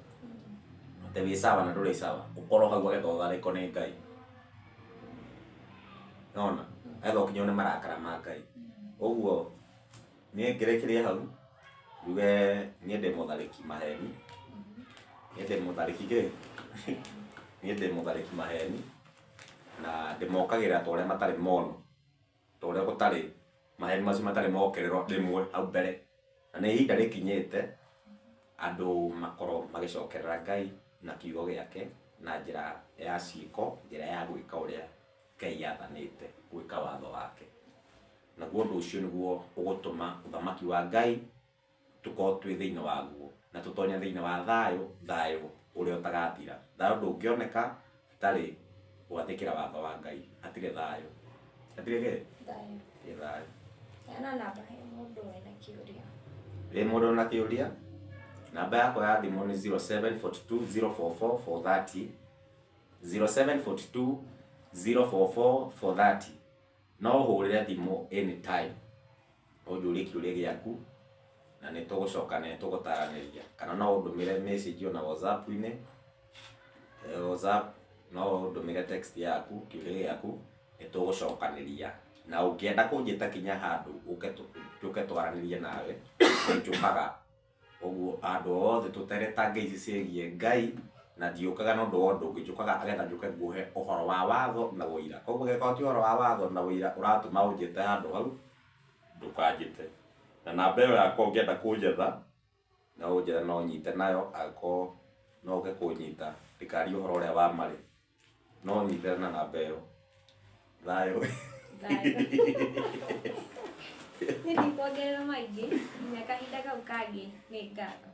[SPEAKER 2] atĩ wĩ sawa na ndũrĩ sawa, ũkorwo hau agetha ũtharĩko nĩ Ngai. Nona agetha ũkinywo nĩ marakara ma Ngai. Ũguo niĩ ngĩrĩkĩria hau njuge niĩ ndĩ mũtharĩki maheni, niĩ ndĩ mũtharĩki kĩ, niĩ ndĩ mũtharĩki maheni na ndĩmokagĩrĩra ta ũrĩa matarĩ mono, ta ũrĩa gũtarĩ maheni macio matarĩ mokĩrĩrwo rĩmwe hau mbere. Na nĩ ihinda rĩkinyĩte andũ makorwo magĩcokerera Ngai na kiugo gĩake na njĩra ya ciĩko, njĩra ya gwĩka ũrĩa Ngai athanĩte, gwĩka watho wake. Naguo ũndũ ũcio nĩguo ũgũtũma ũthamaki wa Ngai tũkorwo twĩ thĩinĩ waguo na tũtonye thĩinĩ wa thayũ, thayũ ũrĩa ũtagathira. Thayũ ndũngĩoneka hatarĩ gwathĩkĩra watho wa Ngai. Hatirĩ thayũ. Hatirĩ kĩ?
[SPEAKER 1] Thayũ.
[SPEAKER 2] Hatirĩ thayũ.
[SPEAKER 1] Heana namba he mũndũ wĩna kĩũria.
[SPEAKER 2] Ĩ mũndũ wĩna kĩũria, namba yakwa ya thimũ nĩ 0742 044 430, 0742 044 430. No ũhũrĩre thimũ anytime ũnjũrie kĩũria gĩaku na nĩ tũgũcoka na nĩ tũgũtaranĩria, kana no ũndũmĩre message ona WhatsApp-inĩ. WhatsApp no ũndũmĩre text yaku kĩũria gĩaku, nĩ tũgũcokanĩria. Na ũngĩenda kũnjĩta kinya handũ ũke tũke twaranĩrie nawe, nĩ njũkaga. Ũguo andũ othe tũteretange ici ciĩgiĩ Ngai, na ndiũkaga na ũndũ wa ũndũ ũngĩ, njũkaga agetha njũke nguhe ũhoro wa watho na ũira. Koguo angĩkorwo ti ũhoro wa watho na ũira ũratũma ũnjĩte handũ hau, ndũkanjĩte. Na namba ĩyo yakwa ũngĩenda kũnjetha, no ũnjethe no ũnyite nayo, angĩkorwo no ũke kũnyita ndikarie ũhoro ũrĩa wa marĩ, no ũnyite na namba ĩyo. Thayũ.
[SPEAKER 1] Thayũ. Niĩ ndikuongerera maingĩ nginya kahinda kau kangĩ, nĩ ngatho.